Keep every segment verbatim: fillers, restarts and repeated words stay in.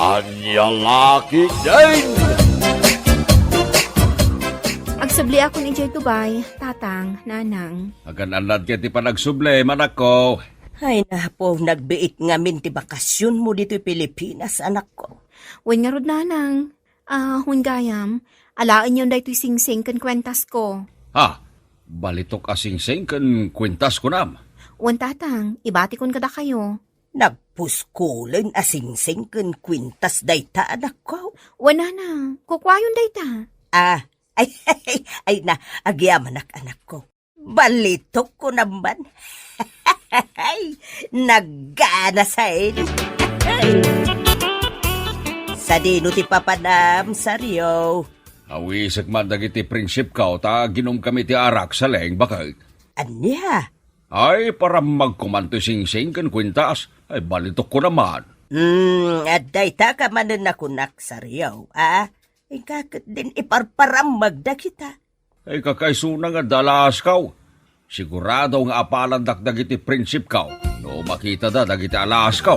Ania la ketdin? Agsubliakon idiay Dubai, tatang, nanang. Agan-annad ket ti panagsublim, anakko. Ay, napo, nagbiit ngamin ti bakasionmo ditoy Pilipinas, anakko. Wen ngarud, nanang. Ah, wen gayam, alaenyon daytoy singsing ken kuentasko. Ha? Balitok a singsing ken kuentas kunam? Wen, tatang, ibatikon kadakayo. Nagpuskulen a singsing ken kuentas dayta, anakko? Wen, nanang, kukuayon dayta. Ah, ay, ay, ay, na, agyamanak, anakko. Balitok kunam man. Naggana sa. Sadino ti papanam, Sario? Awisek man dagiti prinsipko ta aginumkami ti arak, Saleng, baket. Ania? Ay, parammagko man ti singsing ken kuentas. Ay, balitok kunam man. Hmm, adda dayta ka manen a kunak, Sario, a? Inka ketdin iparparammag dagita. Ay, kakaisuna nga adda alaaskaw. Sigurado nga apalandak dagiti prinsipko no makitada dagiti alaaskaw.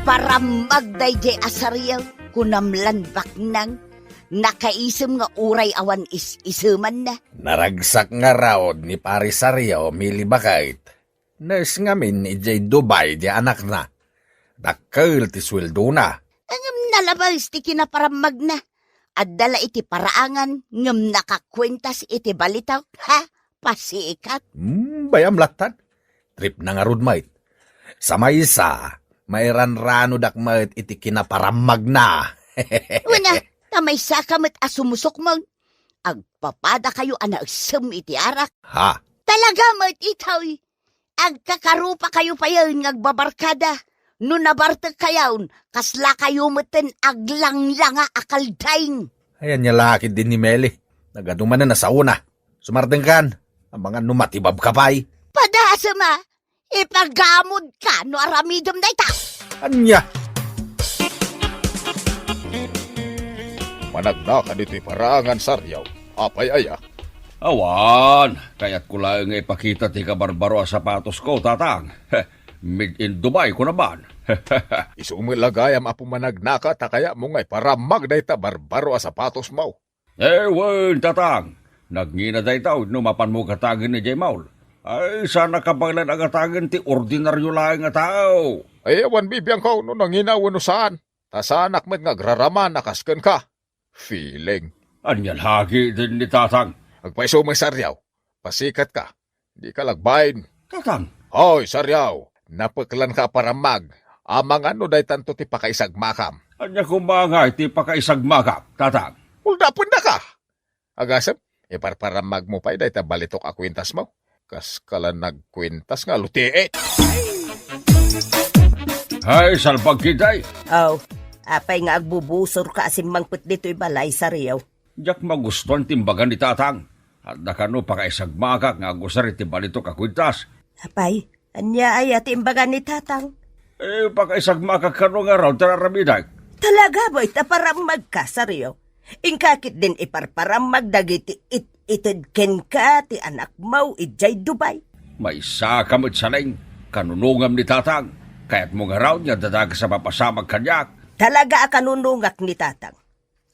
Parammag daydiay a Sario, kunam lan baknang. Nakaisem nga uray awan is-isemanna. Naragsak ngarud ni Pari Sario, Mili, baket. Nurse ngamin idiay Dubai ti anakna. Dakkel ti sueldona. Ngem nalabes ti kinaparammagna. Adda la iti paraangan ngem nakakuentas iti balitok. Ha? Pasikat. Hmm, bayam latta. Tripna ngarud met. Sa maysa, mairanranodak met iti kinaparammagna. Wen a, ta maysaka met a sumusukmeng. Agpapadakayo a naisem iti arak. Ha? Talaga met itoy. Agkakarupakayo payen nga agbabarkada. No nabartekkayon, kaslakayo metten aglanglanga a kaldaing. Ay, ania la ketdin ni Meli. Nagadu manen a saona. Sumartengkan. Amangan no matibabka pay. Padasem a, ipagamodka no aramidem dayta. Ania? Managnaka ditoy paraangan, Sario. Apay aya? Awan, kayatko laeng nga ipakita ti kabarbaro a sapatosko, tatang. Made in Dubai, kunam man. Isu met la gayam a pumanagnaka ta kayatmo nga iparammag dayta barbaro a sapatosmo. Eh, wen, tatang. Nagngina dayta wenno mapanmo gatagen idiay mall. Ay, saanak a baelan a gatagen ti ordinario laeng a tao. Ay, awan bibiangko no nangina wenno saan. Ta saanak met nga agraraman a kas kenka. Feeling. Ania la ketdin ni tatang? Agpaiso met, Sario. Pasikatka. Dika lagbain. Tatang. Hoy, Sario. Napeklanka a parammag. Amangan no daytanto ti pakaisagmakam. Ania koma ngay ti pakaisagmakak, tatang? Uldapendaka. Agasem, iparparammagmo pay dayta balitok a kuentasmo. Kaskala nagkuentas nga lutiit. Ay, salbag ketdi. Aw, apay nga agbubusorka a simmangpet ditoy balay, Sario? Diak magustuan ti imbaga ni tatang. Adda kano pakaisagmakak nga agusar iti balitok a kuentas. Apay, ania aya ti imbaga ni tatang? Eh, pakaisagmakak kano ngarud ti ar-aramidek. Talaga met a parammagka, Sario? Inka ketdin iparparammag dagiti it-ited kenka ti anakmo idiay Dubai. Maysaka met, Saleng. Kanunongam ni tatang. Kayatmo ngarud nga adda dakes a mapasamak kaniak? Talaga a kanunongak ni tatang.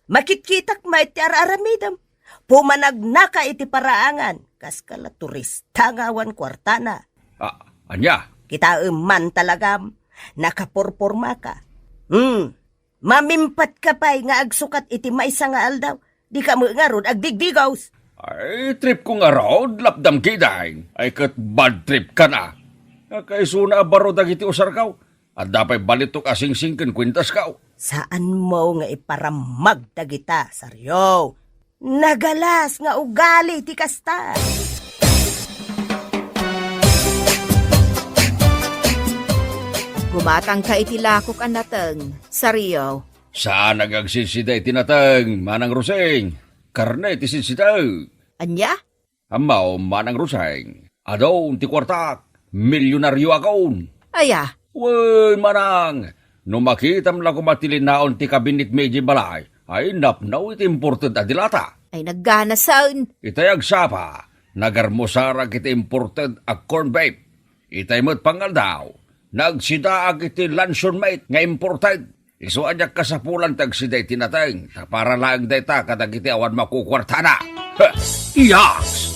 Makitkitak met ti ar-aramidem. Pumanagnaka iti paraangan, kaskala turista nga awan kuartana. Ah, ania? Kitaem man talagam, nakapurpormaka. Hmm, mamimpat ka pay nga agsukat iti maysa nga aldaw. Dika met ngarud agdigdigos. Ay, trip ko ngarud, lapdam ketdin. Ay, ket bad trip ka na. Nakaisuna a baro dagiti usarko. Adda pay balitok a singsing ken kuentasko. Saanmo nga iparammag dagita, Sario. Nagalas nga ugali ti kasta. Gumatangka iti lakok a nateng, Sario. Saan nga agsidsida iti nateng, Manang Rosing. Karne ti sidsida. Ania? Ammo, Manang Roseng, adun ti kuartak, milionarioakon. Aya? Wen, Manang, no makitam la koma ti linaon ti kabinetmi idiay balay, ay napno iti imported a dilata. Ay, nagganasen. Itay agsapa, nagarmusarak iti imported a corn beef. Itay met pangaldaw, Nagsidaak iti luncheon meat nga imported. Isu a diak kasapulan ti agsida iti nateng, ta para laeng dayta kadagiti awan makukuartana. Heh! Yaks!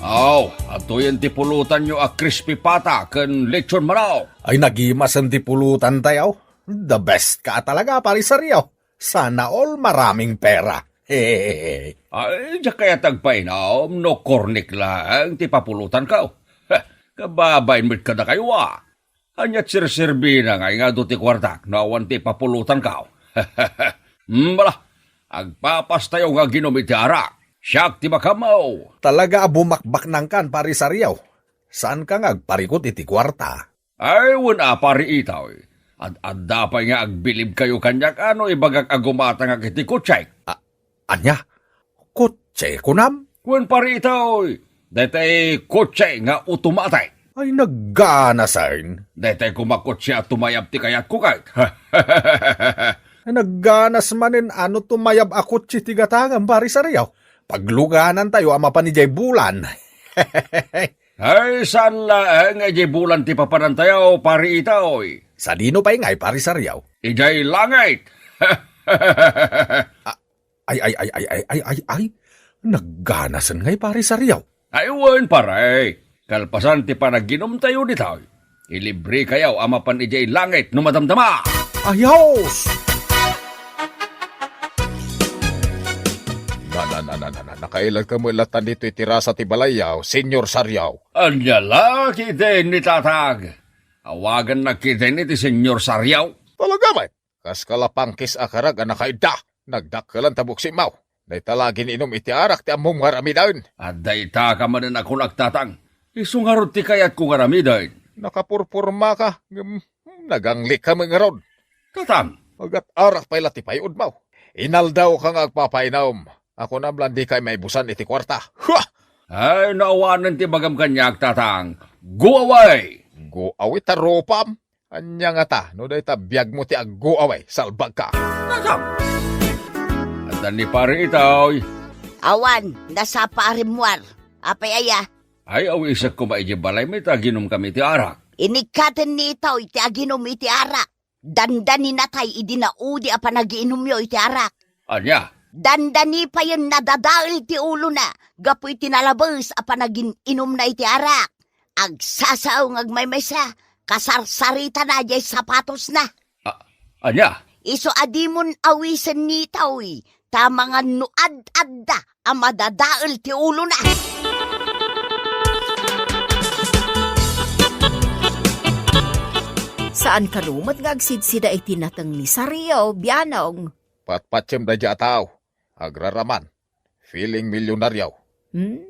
Aw, adtoyen ti pulutanyo a crispy pata ken lechon manok. Ay, nagimasen ti pulutantayo. The best ka talaga, Pare Sergio. Sana all maraming pera. Hehehe. Ay, diak kayat agpainum no kornik laeng ti papulutanko. Heh, kababain met kadakayo a. Ania ti serserbina nga ingadu ti kuartak no awan ti papulutanko? Hmm, bala, agpapastayo nga aginum iti arak. Siak ti makammo. Talaga a bumakbaknangkan, Pare Sergio. Saanka nga agparikut iti kuarta? Ay, wen a, Pare Itoy. Ad-adda pay nga agbilibkayo kaniak a no ibagak a gumatangak iti kotsek. A-, ania? Kotse, kunam? Wen, Pare Itoy. Daytay kotse nga automatic. Ay, nagganasen. Daytay koma kotse a tumayab ti kayatko ket. Ay, nagganas manen a no tumayab a kotse ti gatangem, Pare Sergio. Pagluganantayo a mapan idiay bulan. Ay, saan laeng nga idiay bulan ti papanantayo, Pare Itoy? Sadino pay ngay, Pare Sergio? Idiay langit! A-, ay, ay, ay, ay, ay, ay, ay, ay. Nagganasen ngay, Pare Sergio. Ay, wen, pare. Kalpasan ti panaginumtayo ditoy, ilibrekayo a mapan idiay langit no madamdama. Ayos! Na, na, na, na, na, na, nakailad ka met latta ditoy ti rasa ti balayyo, Senyor Sergio. Ania la, kitaen ni Tatang. Awagannak kitaen iti Senyor Sergio. Talaga met? Kas kalapangkis a karag a nakaidda, nagdakkelan ta buksitmo. Dayta la gin-inum iti arak ti ammom nga aramiden. Adda ita ka manen a kunak, Tatang. Isu ngarud ti kayatko nga aramiden. Nakapurporma ka, ngem naganglik ka met ngarud. Tatang. Agat-arak pay la ti pay-odmo. Inaldaw ka nga agpapainum. Ako na met la dika maibusan iti kuarta. Hua! Ay, no awanen ti ibagam kaniak, Tatang. Go away! Go away ta rupam? Ania ngata, no dayta biagmo ti aggo away, salbagka. Nasam! Adda ni Pare Itoy. Awan, nasapa a rimmuar. Apay aya? Ay, awisek koma idiay balay met ta aginumkami iti arak. Inikkaten ni Itoy ti aginum iti arak. Dandaninatay idi naudi a panagiinumyo iti arak. Ania? Dandani payen nadadael ti ulona gapu iti nalabes a panagin-inumna iti arak. Agsasao nga agmaymaysa, kasarsaritana diay sapatosna. A-, ania? Isu a dimon awisen ni Itoy, ta mangan no ad-adda a madadael ti ulona. Saan kano met nga agsidsida iti nateng ni Sergio, bianong? Patpatiem daydiay a tao. Agraraman. Feeling milyonaryo. Hmm?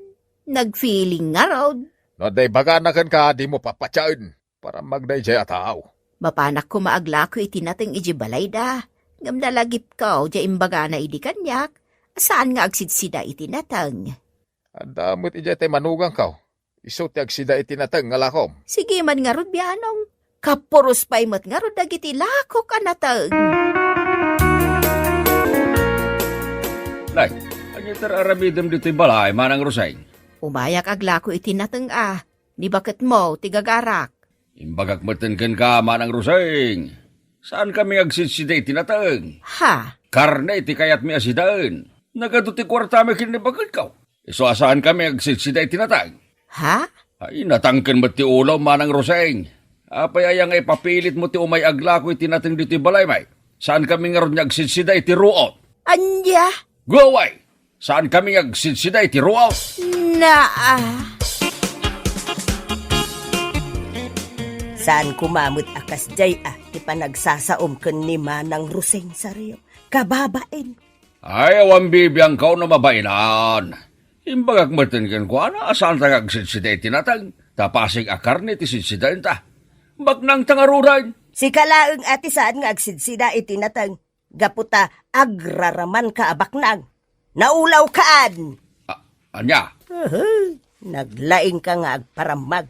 Nag-feeling ngarud? No adda ibagana kenka, dimo papatiaen. Parammag daydiay a tao. Mapanak koma aglako iti nateng idiay balayda. Ngem nalagipko diay imbagana idi kaniak, saan nga agsidsida iti nateng. Adda met idiay tay manugangko. Isu ti agsida iti nateng nga lakom. Sige man ngarud, bianong. Kapuros pay met ngarud dagiti lakok a nateng. Nay, ania ti ar-aramidem ditoy balay, Manang Roseng? Umayak aglako iti nateng a, ni baketmo ti gagarak. Imbagak metten kenka, Manang Roseng. Saankami nga agsidsida iti nateng. Ha? Karne ti kayatmi a sidaen. Nagadu ti kuartami ken ni baketko. Isu a saankami agsidsida iti nateng. Ha? Ay, natangken met ti ulom, Manang Roseng. Apay aya nga ipapilitmo ti umay aglako iti nateng ditoy balaymi? Saankami ngarud nga agsidsida iti ruot. Ania? Go away! Saankami nga agsidsida iti ruot. Naa. Saan koma met a kasdiay a ti panagsasaom ken ni Manang Roseng, Sergio. Kababain. Ay, awan bibiangko no mabainan. Imbagak metten kenkuana a saanta nga agsidsida iti nateng, ta pasig a karne ti sidsidaenta. Baknangta ngaruden. Sika laeng a ti saan nga agsidsida iti nateng, gapu ta agraramanka a baknang. Naulawkaan! A-, ania? Uhu, naglaingka nga agparammag.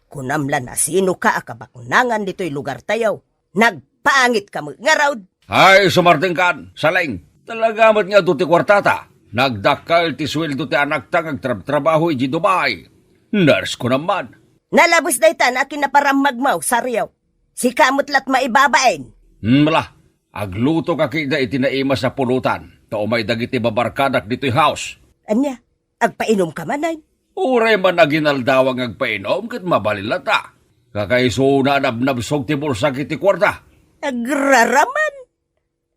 Kunam la, nasinoka a kabaknangan ditoy lugartayo. Nagpangitka met ngarud. Ay, sumardengkan, Saleng. Talaga met nga adu ti kuartata. Nagdakkel ti sueldo ti anakta nga agtrabtrabaho idiay Dubai. Nurse ko naman. Nalabes dayta no kinaparammagmo, Sario. Sika met la't maibabain. Hmm, ala, aglutoka ketdi iti naimas a pulutan, ta umay dagiti babarkadak ditoy house. Ania? Agpainumka manen? Uray man aginaldawan nga agpainum ket mabalin latta. Kakaisuna a nabnabsog ti bulsak iti kuarta. Agraraman.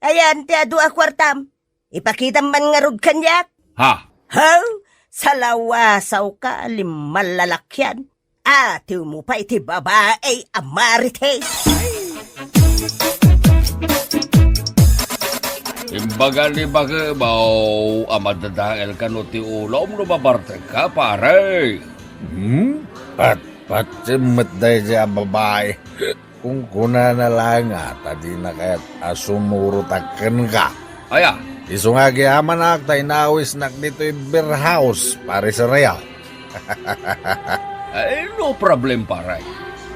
Ayan ti adu a kuartam. Ipakitam man ngarud kaniak. Ha? Haw? Salawasawka, limmalalakian. Atiwmo pay ti babai a marites. Imbaga ni Bakebaw a madadael kano ti ulom no mabartekka, pare. Hmm? Patpatim met daydiay a babai. Kunkunana laeng a ta dina kayat a sumurotak kenka. Aya? Isu nga agyamanak ta inawisnak ditoy beer house, Pare Sereo. Ay, no problem, pare.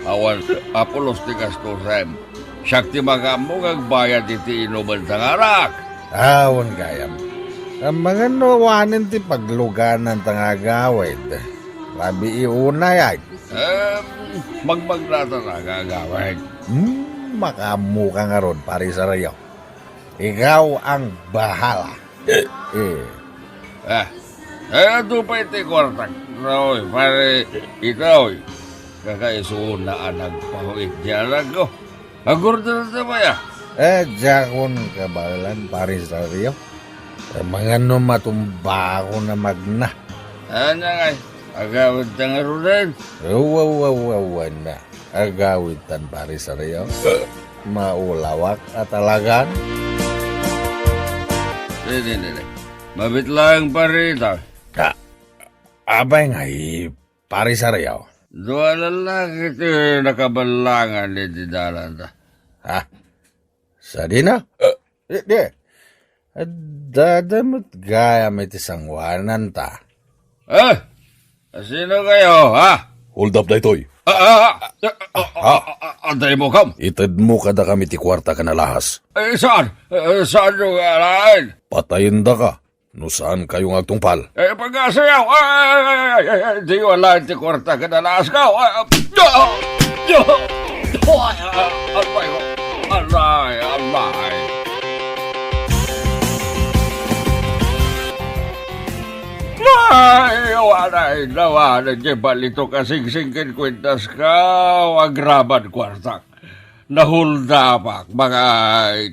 Awan a pulos ti gastusem. Siak ti makaammo nga agbayad iti inumen ta ngarak. Awan gayam. Amangan no awanen ti pagluganan ta nga agawid. Rabii unay, ay. Em, magmagnatan a nga agawid. Hmm, makaammoka ngarud, Pare Sereo. Ikaw ang bahala. Eh. Ah, eh, adu pay ti kuartak. Oy, pare, itaw, oy. Kakaisuna a nagpahuit di anakko. Agurder ta pay, ah. Eh, diakon kabaelan, Pare Sereo. Amangan no matumbaakon a magna. Ania ngay, agawidta ngaruden? Awa, awa, awa, awa na. Agawidtan, Pare Sereo. Maulawak a talagan. Di, di, di, di. Mabiit laeng, pare, ita. Ka, apay ngay, Pare Sereo? Dua a lallaki ti nakaballangan iti dalanta. Ha? Sadino? Eh, di, di. Addada met gayam iti sangoananta. Eh? Sino kayo, ha? Hold up daytoy. Ah, ah, ah, ah, ah, ah, ah, ah, daymo kam? Itedmo kadakami ti kuarta ken alahas. Eh, saan? Eh, saan yung alaen? Patayendaka no saan kayo nga agtungpal. Eh, pagkasiyaw! Ay, ay, ay, ay, ay, ay, di wala ti kuarta ken alahas ko. Ay, ah, ah, ah, ah, ay, ah, alay, alay. Ay, awan, ay, nawan, di balito kasingsing ken kuentas ka, agraman kuartak. Nahuldapak, mga.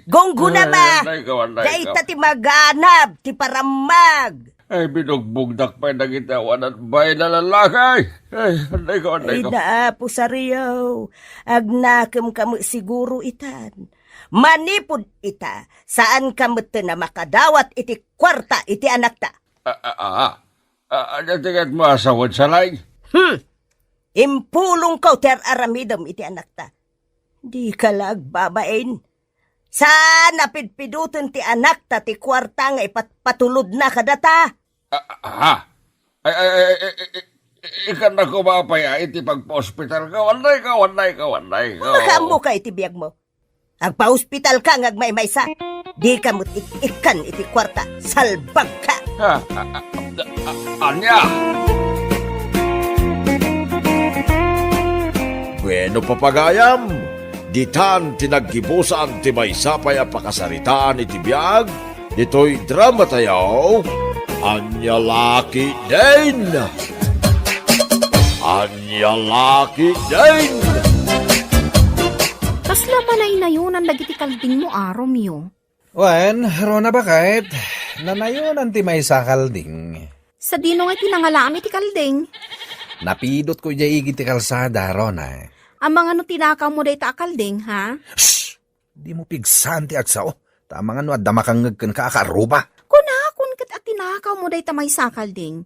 Gungguna, ma! Ay, anday ka, anday ka. Dayta ti maganab, ti parammag. Ay, binugbugdak pay dagiti awanan bay na lalaki. Ay, anday ka, anday ka. Ay, naapo, Sario. Agnakem ka met siguro itan. Manipud ita, saan ka met a makadawat iti kuarta iti anakta. Ah, ah, ah, ah. Ah, ania ti kayatmo a sawen, Salay? Hmm. Impulongko ti ar-aramidem iti anakta. Dika la agbabain. Saan a pidpiduten ti anakta ti kuarta nga ipatpatulodna kadata. Ah, ah, ah. Ay, ay, ay, ay, ay, ay, ikannako ba pay a iti pagpaospitalka? Anday ka, anday ka, anday ka. Makaammoka iti biagmo. Agpaospitalka nga agmaymaysa. Dika met ik-ikkan iti kuarta. Salbagka. Ah, ah, ah, ah, ah, ania? Bueno, papagayam, ditan ti naggibusan ti maysa pay a pakasaritaan iti biag ditoy drama tayo, Ania La Ketdin! Ania La Ketdin! Kasla manaynayonan dagiti kaldingmo a, Romeo? Wen, Rona, baket, nanayonan ti maysa a kalding. Sadino nga ti nangalaam iti kalding? Napidotko idiay igid ti kalsada, Rona. Amangan no tinakawmo dayta a kalding, ha? Shh! Dimo pigsaan ti agsao, ta amangan no adda makangngeg kenka a kaarruba. Kunakon ket a tinakawmo dayta maysa a kalding.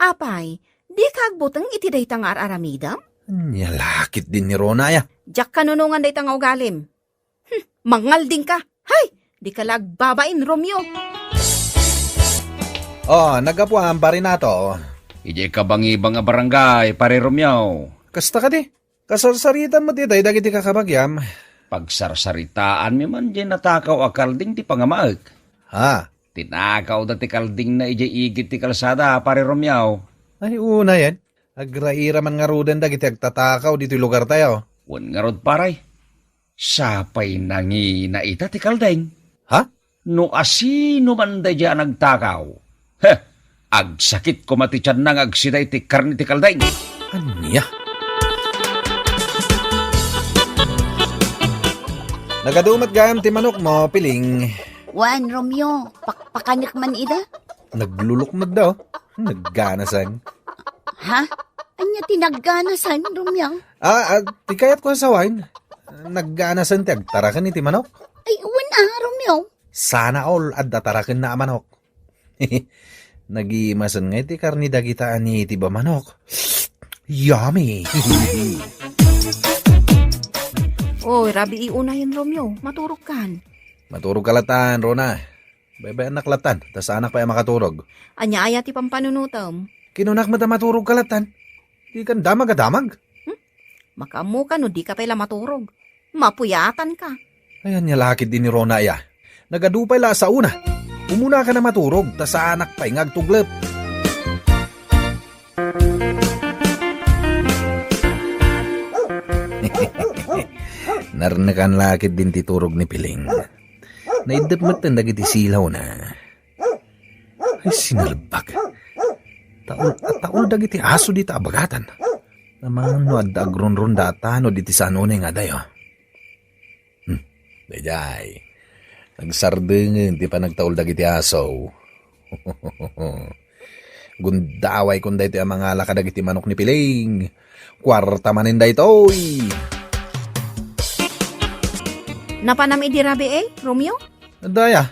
Apay, dika agbuteng iti dayta nga ar-aramidem? Ania la ketdin ni Rona, aya? Diak kanunongan dayta nga ugalim. Hmm, mangaldingka. Hay! Dika la agbabain, Romeo. Oh, naggapuam, Pare Nato. Idiay kabangibang a barangay, Pare Romeo. Kasta kadi? Kasarsaritam met itay dagiti kakabagiam. Pagsarsaritaanmi man diay natakaw a kalding ti pangamaek. Ha? Tinakawda ti kaldingna idiay igid ti kalsada, Pare Romeo. Ay, unayen. Agraira man ngaruden dagiti agtatakaw ditoy lugartayo. Wen ngarud, pare, sapay nangina ita ti kalding. Ha? No asino man daydiay a nagtakaw, he, agsakit koma ti tianna nga agsida iti karne ti kalding. Ania? Nagadu met gayam ti manokmo, Piling. Wen, Romeo, pakpakanek man ida. Naglulukmad da, oh. Nagganasan. Ha? Ania ti nagganasan, Romeo? Ah, ah, ti kayatko a sawen, nagganasan ti agtaraken iti manok. Ay, wen a, Romeo. Sana all adda tarakenna a manok. Nagimasen nga iti karne dagita a native a manok. Yummy! Oy, rabii unayen, Romeo. Maturogkan. Maturogka latan, Rona. Baybay-annak latan, ta saanak pay a makaturog. Ania aya ti pampanunotem? Kinunak met a maturogka latan. Dikan damag a damag. Hmm? Makaammoka no dika pay la maturog. Mapuyatanka. Ay, ania la ketdi ni Rona aya. Nagadu pay la a saona. Umunaka a maturog, ta saanak pay nga agtuglep. Narnekan la ketdin ti turog ni Piling. Naiddep metten dagiti silawna. Ay, sinalbag. Taul a taul dagiti aso dita a bagatan. Amangan no adda agrunrunda a tanod iti sanonay nga adayo. Hmm, daydiay. Nagsardengen ti panagtaul dagiti aso. Gundaway kon daytoy a mangala kadagiti manok ni Piling. Kuarta manen daytoy. Napanam idi rabii, Romeo? Adda aya.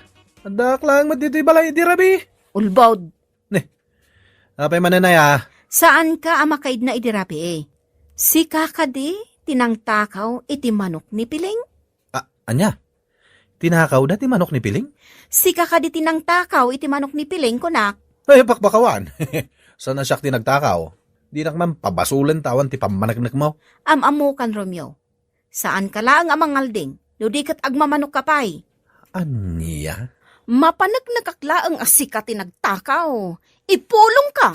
Addaak laeng met ditoy balay idi rabii. Ulbod. Ne. Apay manen aya? Saanka a makaidna idi rabii. Sika kadi ti nangtakaw iti manok ni Piling? Ah, ania? Tinakawda ti manok ni Piling? Sika kadi ti nangtakaw iti manok ni Piling, kunak. Ay, pakpakawan. Saan a siak ti nagtakaw? Dinak man pabasolen ta awan ti pammaneknekmo. Am-ammokan, Romeo. Saanka laeng a mangalding, no di ket agmamanokka pay. Ania? Mapaneknekak laeng a sika ti nagtakaw. Ipulongka!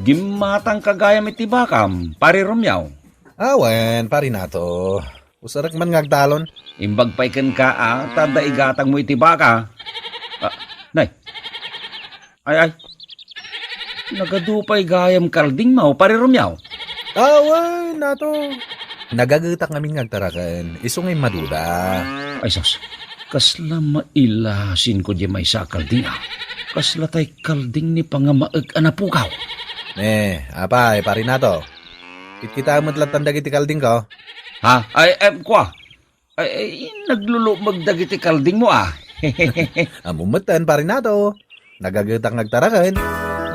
Gimmatangka gayam iti bakam, Pari Romeo. Awen, Pari Nato. Usarek man nga agtalon. Imbag pay kenka, a, ta adda igatangmo iti baka. Ah, nay. Ay, ay. Nagadu pay gayam kaldingmo, Pari Romeo. Awen, Nato. Nagagetak ngamin nga agtaraken. Isu nga immaduda. Ay, sus. Kasla mailasinko diay maysa a kalding, a. Kasla tay kalding ni pangamaek a napukaw. Eh, apay, Pari Nato. Kitkitaem met lattan dagiti kaldingko. Ha? Ay, em, kua. Ay, ay, naglulukmeg dagiti kaldingmo, a. Ammom metten, Pari Nato. Nagagetak nga agtaraken.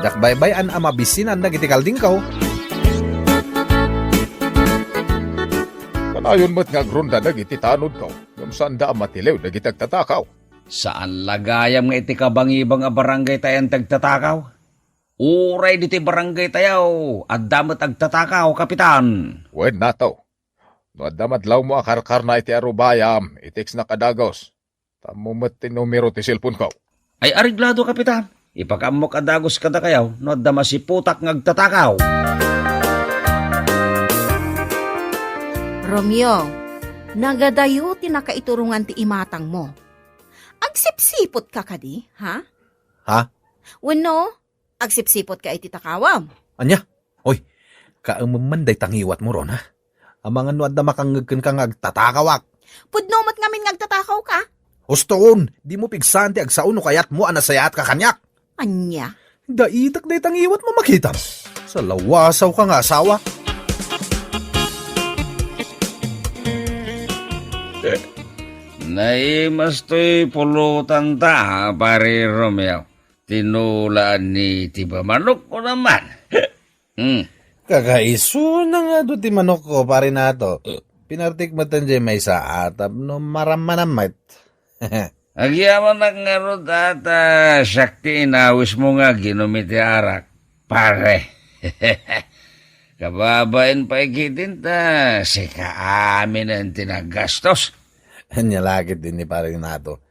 Diak baybay-an a mabisinan dagiti kaldingko. Kanayon met nga agrunda dagiti tanodko, ngem saanda a matiliw dagiti agtatakaw. Saan la gayam nga iti kabangibang a barangay tayo ti agtatakaw? Uray ditoy barangay tayo, adda met agtatakaw, Kapitan. Wen, Nato. No adda madlawmo a karkarna iti arubayam, i-textnak a dagus. Ammom met ti numero ti cellphone-ko. Ay, areglado, Kapitan. Ipakaammok a dagus kadakayo no adda masiputak nga agtatakaw. Romeo, nagadayo ti nakaiturongan ti imatangmo. Agsipsipotka kadi, ha? Ha? Wenno, agsipsipotka iti takawam? Ania? Oy, kaemem man dayta ngiwatmo, Rona. Amangan no adda makangngeg kenka nga agtatakawak. Pudno met ngamin nga agtatakawka? Hustoon, dimo pigsaan ti agsao no kayatmo a nasayaatka kaniak. Ania? Daitek dayta ngiwatmo, makitam. Salawasawka nga asawa. Naimas toy pulotanta, Pari Romeo. Tinulaan ni ti bamanok ko naman. Hmm. Kakaisuna nga adu ti manokko, Pari Nato. Pinartik met diay maysa a tapno marammanam met. Agyamanak ngarud a ta siak ti inawismo nga aginom iti arak, pare. Kababain pay ketdin ta sika aminen ti naggastos. Ania la ketdin ni Pari Nato.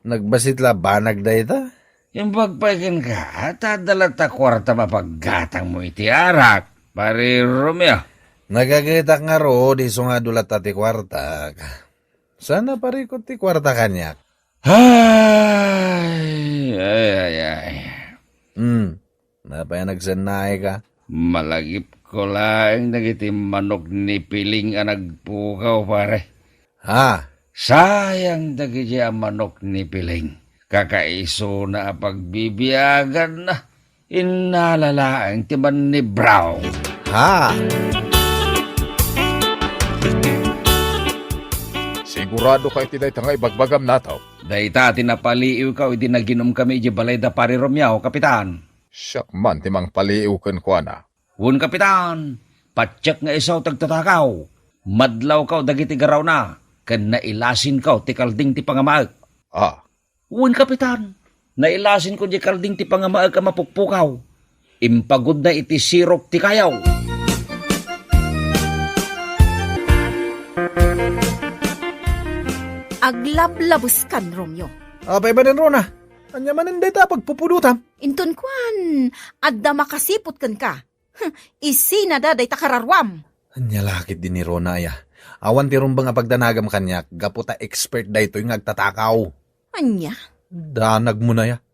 Nagbassit la banag dayta? Imbag pay kenka, ta adda latta kuarta mapaggatangmo iti arak, Pari Romeo. Nagagetak ngarud, isu nga adu latta ti kuartak. Saan a parikut ti kuarta kaniak? Ay, ay, ay, ay. Hmm, apay a nagsennaayka? Malagipko laeng dagiti manok ni Piling a nagpukaw, pare. Ha? Sayang dagiti a manok ni Piling. Kakaisuna a pagbibiaganna. Innala laeng ti mannibraw. Ha? Sigurado ka iti dayta nga ibagbagam, Nataw? Dayta ti napaliiwko idi naginumkami idiay balay da Pari Romeo, Kapitan. Siak man ti mangpaliiw kenkuana. Wen, Kapitan, patiek nga isu ti agtatakaw. Madlawko dagiti garawna, ken nailasinko ti kalding ti pangamaek. Ah. Wen, Kapitan, nailasinko diay kalding ti pangamaek a mapukpukaw. Impagudna iti sirok ti kayaw. Aglablabeskan, Romeo. Apay manen, Rona? Ania manen dayta a pagpupudotam? Inton kuan, adda makasiput kenka. Hm, isinada dayta kararuam. Ania la ketdi ni Rona aya? Awan ti rumbeng a pagdanagam kaniak gapu ta expert daytoy nga agtatakaw. Ania? Danagmon aya.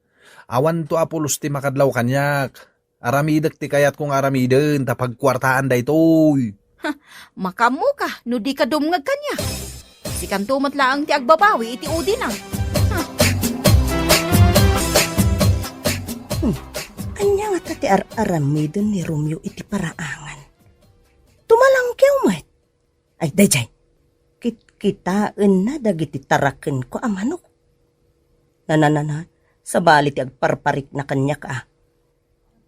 Awanto a pulos ti makadlaw kaniak. Aramidek ti kayatko nga aramiden ta pagkuartaan daytoy. Ha, makaammoka no dika dumngeg kaniak. Sikanto met laeng ti agbabawi iti udina. Ha. Hmm, ania ngata ti ar-aramiden ni Romeo iti paraangan? Tumalangkew met. Ay, daydiay. Kitkitaenna dagiti tarakenko a manok. Nananana, sabali ti agparparikna kaniak a.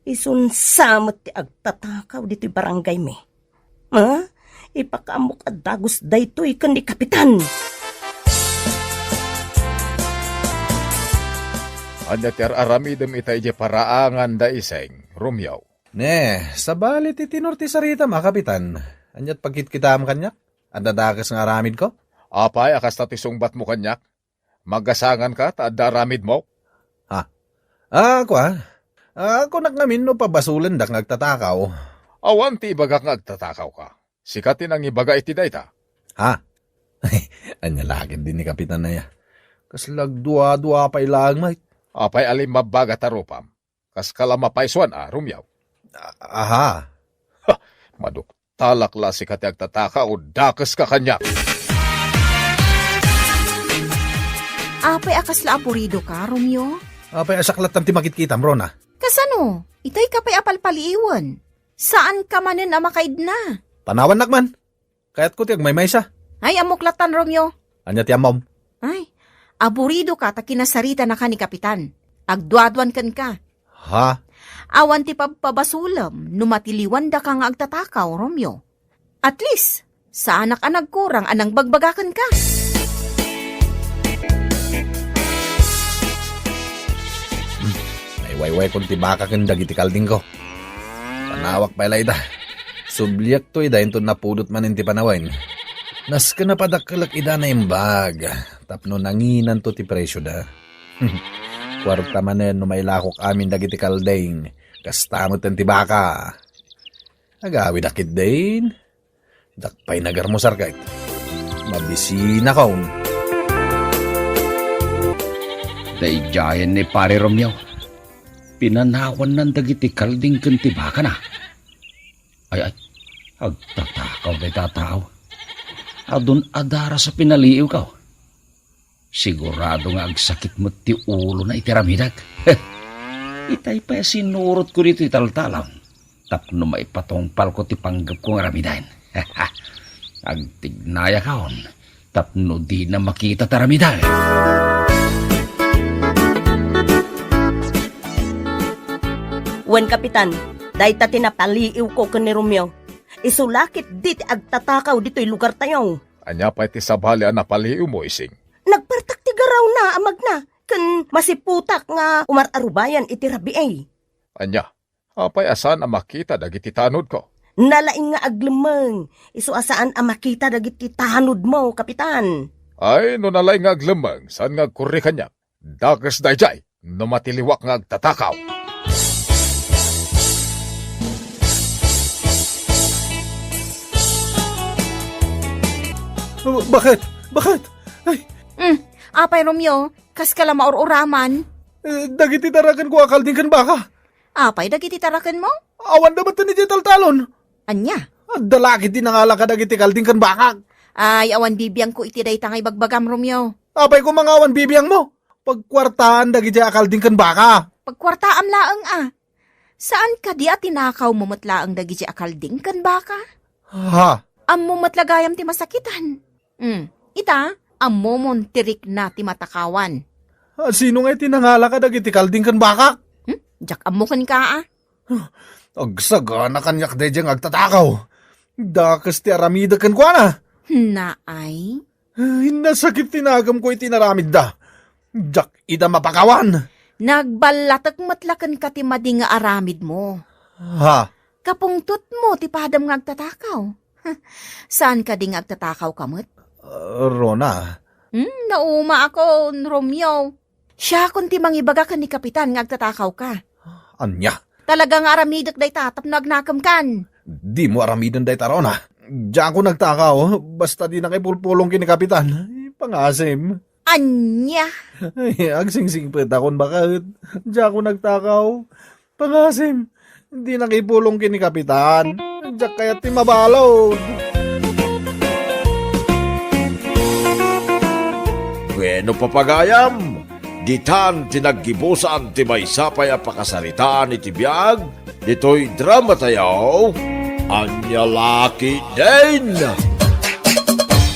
Isunsa met ti agtatakaw ditoy barangaymi. Ha? Ipakaammok a dagus daytoy ken ni Kapitan. Ania ti ar-aramidem ita idiay paraangan da Iseng, Romeo? Ne, sabali ti tenor ti saritam a, Kapitan. Ania ti pagkitkitaam kaniak? Adda dakes nga aramidko? Apay a kasta ti sungbatmo kaniak? Magasanganka ta adda aramidmo? Ha? Ah, kua? Ah, kunak ngamin no pabasolendak nga agtatakaw. Awan ti ibagak nga agtatakawka. Sika ti nangibaga iti dayta. Ha? Ania la ketdi ni Kapitan aya? Kasla agdua-dua pay laeng met. Apay a limmabbaga ta rupam? Kaska la mapaysuan a, Romeo? A-, aha. Ha! Maduktalak la sika ti agtataka o dakeska kaniak. Apay a kasla aburidoka, Romeo? Apay a siak lattan ti makitkitam, Rona? Kasano? Itay ka pay a palpaliiwen. Saanka manen a makaidna. Panawannak man. Kayatko ti agmaymaysa. Ay, ammok lattan, Romeo. Ania ti ammom? Ay, aburidoka ta kinasaritanaka ni Kapitan. Agduaduan kenka. Ha? Awan ti pabpabasolem no matiliwandaka nga agtatakaw, Romeo. At least, saanak a nagkurang a nangbagbaga kenka. Hmm, naiwaywaykon ti baka ken dagiti kaldingko. Panawak pay la ida. Subliakto ida inton napudot manen ti panawen. Nasken a padakkelek ida naimbag tapno nanginanto ti presioda. Kuarta manen no mailakok amin dagiti kalding, kasta met ti baka. Agawidak ketdin. Dakpay nagarmusar ket mabisinakon. Daydiayen ni Pare Romeo. Pinanawannan dagiti kalding ken ti bakana. Ay, ay, agtatakaw dayta a tao. Adun adaras a pinaliiwko. Sigurado nga agsakit met ti ulona iti aramidek. Itay pay a sinurotko ditoy taltalon tapno maipatungpalko ti panggepko nga aramiden. Agtignayakon tapno dina makita ti aramiden. Wen, Kapitan, dayta ti napaliiwko ken ni Romeo. Isu la ketdi ti agtatakaw ditoy lugartayo. Ania pay ti sabali a napaliiwmo, Ising? Nagpartak ti garawna a magna, ken masiputak nga umar-arubayan iti rabii. Ania? Apay a saan a makita dagiti tanodko? Nalaing nga aglemmeng, isu a saan a makita dagiti tanodmo, Kapitan. Ay, no nalaing nga aglemmeng, saan nga agkurri kaniak? Dakes daydiay no matiliwak nga agtatakaw. Bakit? Bakit? Ay. Mm, apay, Romeo, kaska la maur-uraman? Eh, dagiti tarakenko a kalding ken baka. Apay dagiti tarakenmo? Awan da met iti taltalon. Ania? Adda la ket ti nangala kadagiti kalding ken bakak. Ay, awan bibiangko iti dayta nga ibagbagam, Romeo. Apay koma nga awan bibiangmo? Pagkuartaan dagiti a kalding ken baka. Pagkuartaam laeng a. Saan kadi a tinakawmo met laeng dagiti a kalding ken baka? Ha? Ammo met la gayam ti masakitan. Hmm, ita, ammomon ti rikna ti matakawan. A, sino nga iti nangala kadagiti kalding ken bakak? Hmm? Diak ammo kenka a. Agsagana kaniak daydiay nga agtatakaw. Dakes ti aramidek kenkuana. Naay? Ay, nasakit ti nagamko iti naramidda. Diak ida mapakawan. Nagballatek met la kenka ti madi nga aramidmo. Ha? Kapungtotmo ti padam nga agtatakaw. Saan kadi nga agtatakaw ka met? Ah, Rona. Hmm, naumaakon, Romeo. Siakon ti mangibaga ken ni Kapitan nga agtatakaw ka. Ania? Talaga nga aramidek dayta tapno agnakem kan. Dimo aramiden dayta, Rona. Diakon agtakaw, basta dina ipulpulong ken ni Kapitan. Pangasim. Ania? Ay, agsingsingpetakon baket. Diakon agtakaw. Pangasim, dina ipulong ken ni Kapitan. Diak kayat ti mabalud. Bueno, papagayam, ditan ti naggibusan ti maysa pay a pakasaritaan iti biag ditoy drama tayo. Ania la ketdin?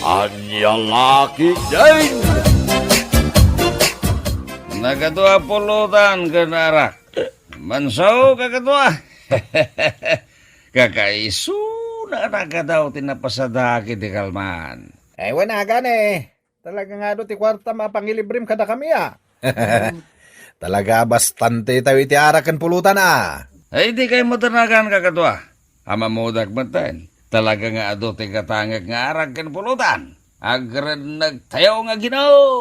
Ania la ketdin? Nagadu a pulutan ken arak. Manso, kakadua. Kakaisuna a nagadu ti napasada iti kalman. Ay, wen a gani. Talaga nga adu ti kuartam a pangilibrem kadakami a. Talaga bastante tayo iti arak ken pulutan a. Ay, di kay madanagan, kakadua. Ammodak metten. Talaga nga adu ti katangek nga arak ken pulutan. Agrenneg tayo nga Ginoo.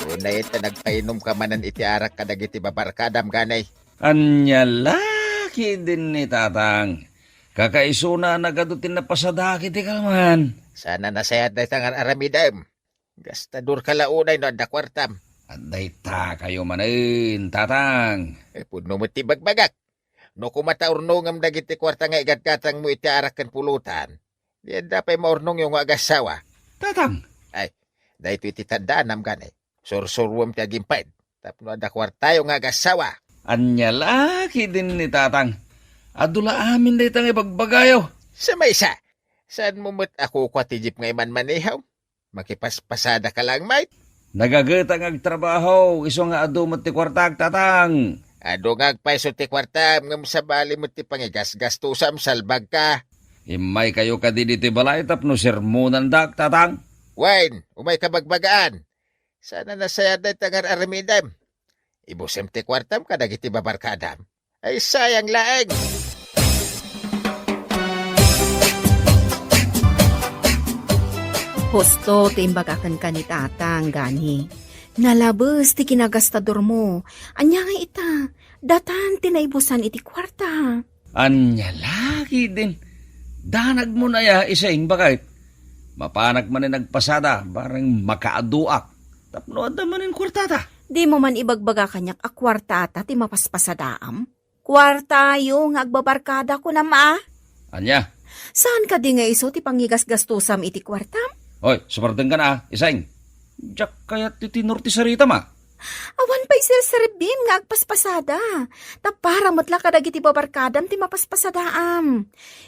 Unay ta nagpainumka manen iti arak kadagiti babarkadam, gani. Ania la ketdin ni Tatang? Kakaisuna a nagadu ti napasada iti kalman. Saan a nasayaat dayta nga ar-aramidem. Gastador ka la unay no adda kuartam. Adda ita kayo manen, Tatang. Eh, pudno met ti bagbagak. No kumata urnongem dagiti kuarta nga igatgatangmo iti arak ken pulutan, di adda pay maurnongyo nga agassawa. Tatang! Ay, daytoy ti taddaanam, gani. Sursuruem ti agimpay. Tapno adda kuartayo nga agassawa. Ania la ketdin ni Tatang? Adu la amin dayta nga ibagbagayo. Sa maysa, saanmo met a kukua ti jeep nga imanmaneho? Makipaspasada ka lang, mate. Nagageta nga agtrabaho, isu nga adu met ti kuartak, Tatang. Adu nga agpayso ti kuartam, ngem sabali met ti pangigasgastosam, salbagka. Immay kayo kadi ditoy balay tapno sermonandak, Tatang. Wen, umay ka bagbagaan. Saan a nasayaat dayta nga ar-aramidem. Ibusem ti kuartam kadagiti babarkadam. Ay, sayang laeng. Husto ti imbagak kenka ni Tatang, gani. Nalabes ti kinagastadormo. Ania nga ita, datan ti naibusan iti kuarta. Ania la ketdin? Danagmon aya, Ising, baket? Mapanak manen agpasada, bareng makaaduak. Tapno adda manen kuartata. Dimo man ibagbaga kaniak a kuartata ti mapaspasadaam? Kuartayo nga agbabarkada, kunam a? Ania? Saan kadi nga isu ti pangigasgastosam iti kuartam? Oy, sumardengkan a, Ising. Diak kayat ti tenor ti saritam a. Awan pay serserbim nga agpaspasada. Ta para met la kadagiti babarkadam ti mapaspasadaam.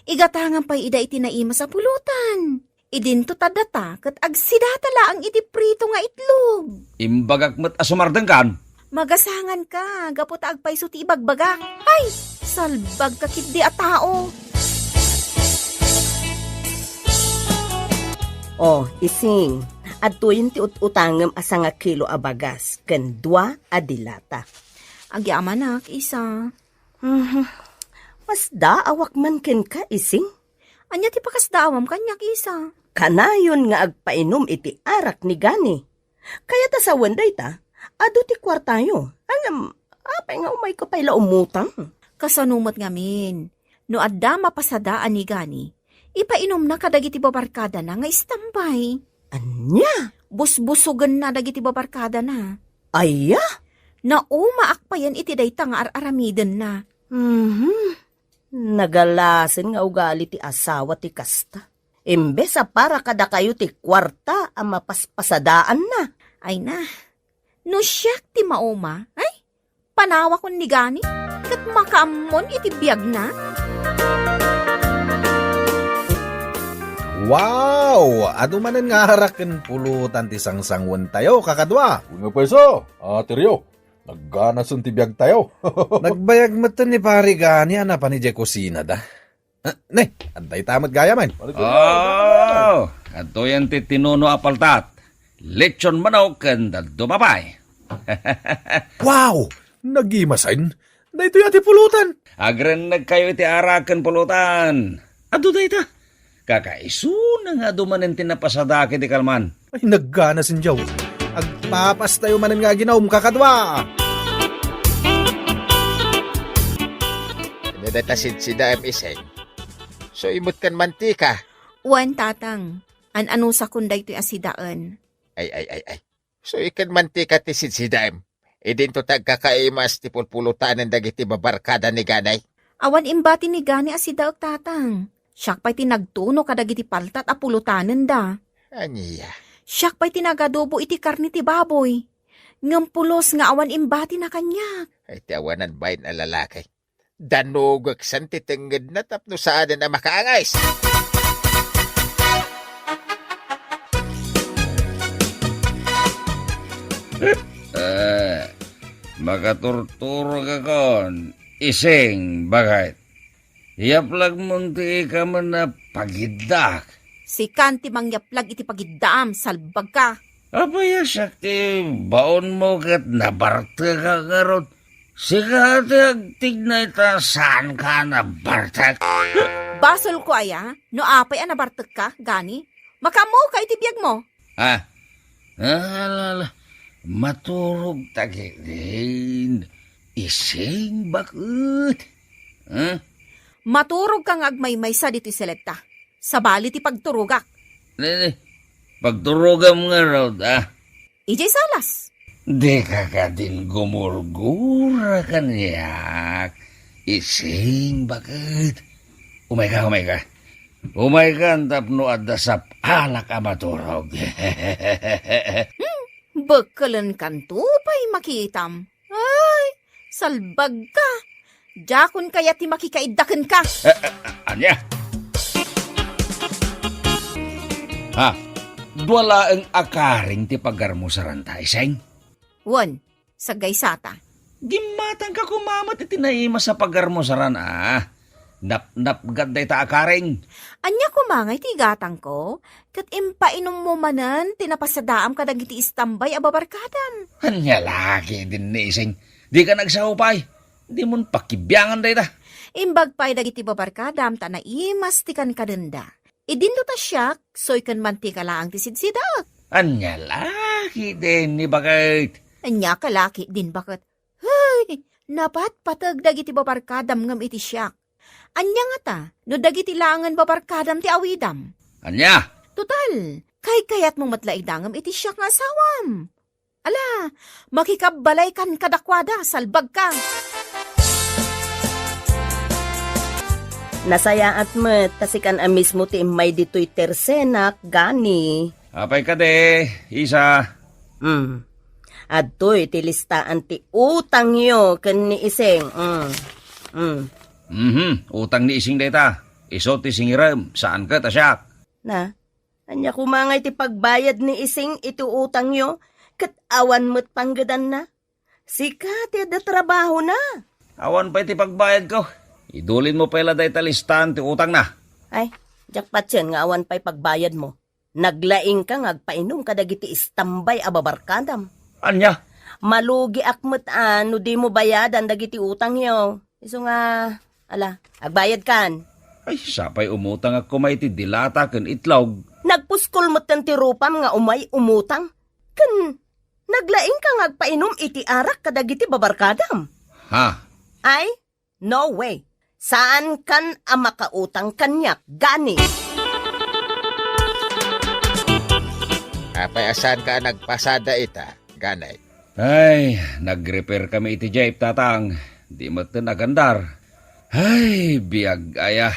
Igatangam pay ida iti naimas a pulutan. Idinto ta data ket agsidata laeng iti prito nga itlog. Imbagak met a sumardengkan. Magasanganka, gapu ta agpayso ti ibagbagak. Ay, salbagka ketdi a tao. O, Ising, adtoyen ti ut-utangem a sangakilo a bagas ken dua a dilata. Agyamanak, Isa. Mhm. Masdaawak man kenka, Ising. Ania ti pakasdaawam kaniak, Isa? Kanayon nga agpainum iti arak ni Gani. Kayat a sawen dayta, adu ti kuartayo. Ngem, apay nga umayka pay la umutang? Kasano met ngamin, no adda mapasadaan ni Gani, ipainumna kadagiti babarkadana nga istambay. Ania? Busbusogenna dagiti babarkadana. Aya? Naumaak payen iti dayta nga ar-aramidenna. Mhm. Nagalasen nga ugali ti asawa ti kasta. Imbes a para kadakayo ti kuarta a mapaspasadaanna. Ay na, no siak ti mauma, ay, panawakon ni Gani, ket makaammon iti biagna. Wow! Adu manen nga arak ken pulutan ti sangsanguentayo, kakadua. Wen nga payso, Ate Rio, nagganasen ti biagtayo. Nagbayag metten ni Pari Gani a napan idiay kusinada. Ah, ne, adda ita met gayam. Oh, adtoyen ti tinuno a paltat. Lechon manok ken dadduma pay. Wow! Nagimasen? Daytoy a ti pulutan. Agrennegkayo iti arak ken pulutan. Adu dayta. Kakaisuna nga adu manen ti napasadaak iti kalman. Ay, nagganasen diay. Agpapastayo manen nga aginum, kakadua. Ania dayta sidsidaem, Iseng? Suy met ken mantika. Wen, Tatang. An-anusakon daytoy a sidaen. Ay, ay, ay, ay. Suy ken mantika ti sidsidaem. Idinto ti agkakaimas ti pulpulutanen dagiti babarkada ni Gani. Awan imbati ni Gani a sidaek, Tatang. Siak pay ti nagtuno kadagiti paltat a pulutanenda. Ania? Siak pay ti nagadobo iti karne ti baboy. Ngem pulos nga awan imbatina kaniak. Ay, ti awanan bain a lalaki. Danugeksen ti tengngedna tapno saanen a makaangis. Eh, makaturturogakon, Ising, baket. Yaplagmon ti ikamen a pagiddaak. Sikan ti mangyaplag iti pagiddaam, salbagka. Apay a siak ti baonmo ket nabartekak ngarud? Sika ti agtignay ta saanka a nabartek. Basolko aya, no apay a nabartekka, Gani? Makaammoka iti biagmo. Ah, ala, ala, maturog ta ketdin, Ising, baket. Ah? Maturogka nga agmaymaysa ditoy seletta. Sabali ti pagturogak. Ne, ne, pagturogam ngarud, ah. Idiay salas. Dika kadin gumurgura kaniak, Ising, baket. Umayka, umayka. Umaykan tapno adda sap-alak a maturog. Hmm, bekkelenkanto pay makitam. Ay, salbagka. Diakon kayat ti makikaidda kenka. Eh, eh, eh, ania? Ha? Dua laeng a karing ti pagarmusaranta, Iseng? Wen, sagaysata. Gimmatangka koma met iti naimas a pagarmusaran, a. Napnapgad dayta a karing. Ania koma ngay ti igatangko? Ket impainummo manen ti napasadaam kadagiti istambay a babarkadam. Ania la ketdin, Ising? Dika nagsao pay. Dimon pakibiangan dayta. Imbag pay dagiti babarkadam ta naimas ti kankadenda. Idinto ta siak, suy ken mantika laeng ti sidsidaek. Ania la ketdin, baket? Ania ka la ketdin, baket? Hey, napatpateg dagiti babarkadam ngem iti siak. Ania ngata, no dagiti laengen babarkadam ti awidam? Ania? Total, kaykayatmo met la idangem iti siak nga asawam. Ala, makikabbalaykan kadakuada, salbagka. Nasayaat met ta sikan a mismo ti immay ditoy tersenak, Gani. Apay kadi, Isa? Hmm. Adtoy ti listaan ti utangyo ken ni Ising. Hmm. Hmm. Mhm, utang ni Ising dayta. Isu ti singirem, saan ket a siak. Na, ania koma ngay ti pagbayad ni Ising iti utangyo, ket awan met panggedanna? Sika ti adda trabahona. Awan pay ti pagbayadko. Idulinmo pay la dayta listaan ti utangna. Ay, diak patien nga awan pay pagbayadmo. Naglaingka nga agpainum kadagiti istambay a babarkadam. Ania? Malugiak met a no dimo bayadan dagiti utangyo. Isu nga, ala, agbayadkan. Ay, sapay umutangak koma iti dilata ken itlog. Nagpuskol metten ti rupam nga umay umutang. Ken naglaingka nga agpainum iti arak kadagiti babarkadam. Ha? Ay, no way. Saankan a makautang kaniak, gani. Apay a saanka a nagpasada ita, gani? Ay, nag-repair kami iti jeep, Tatang. Di metten agandar. Ay, biag aya.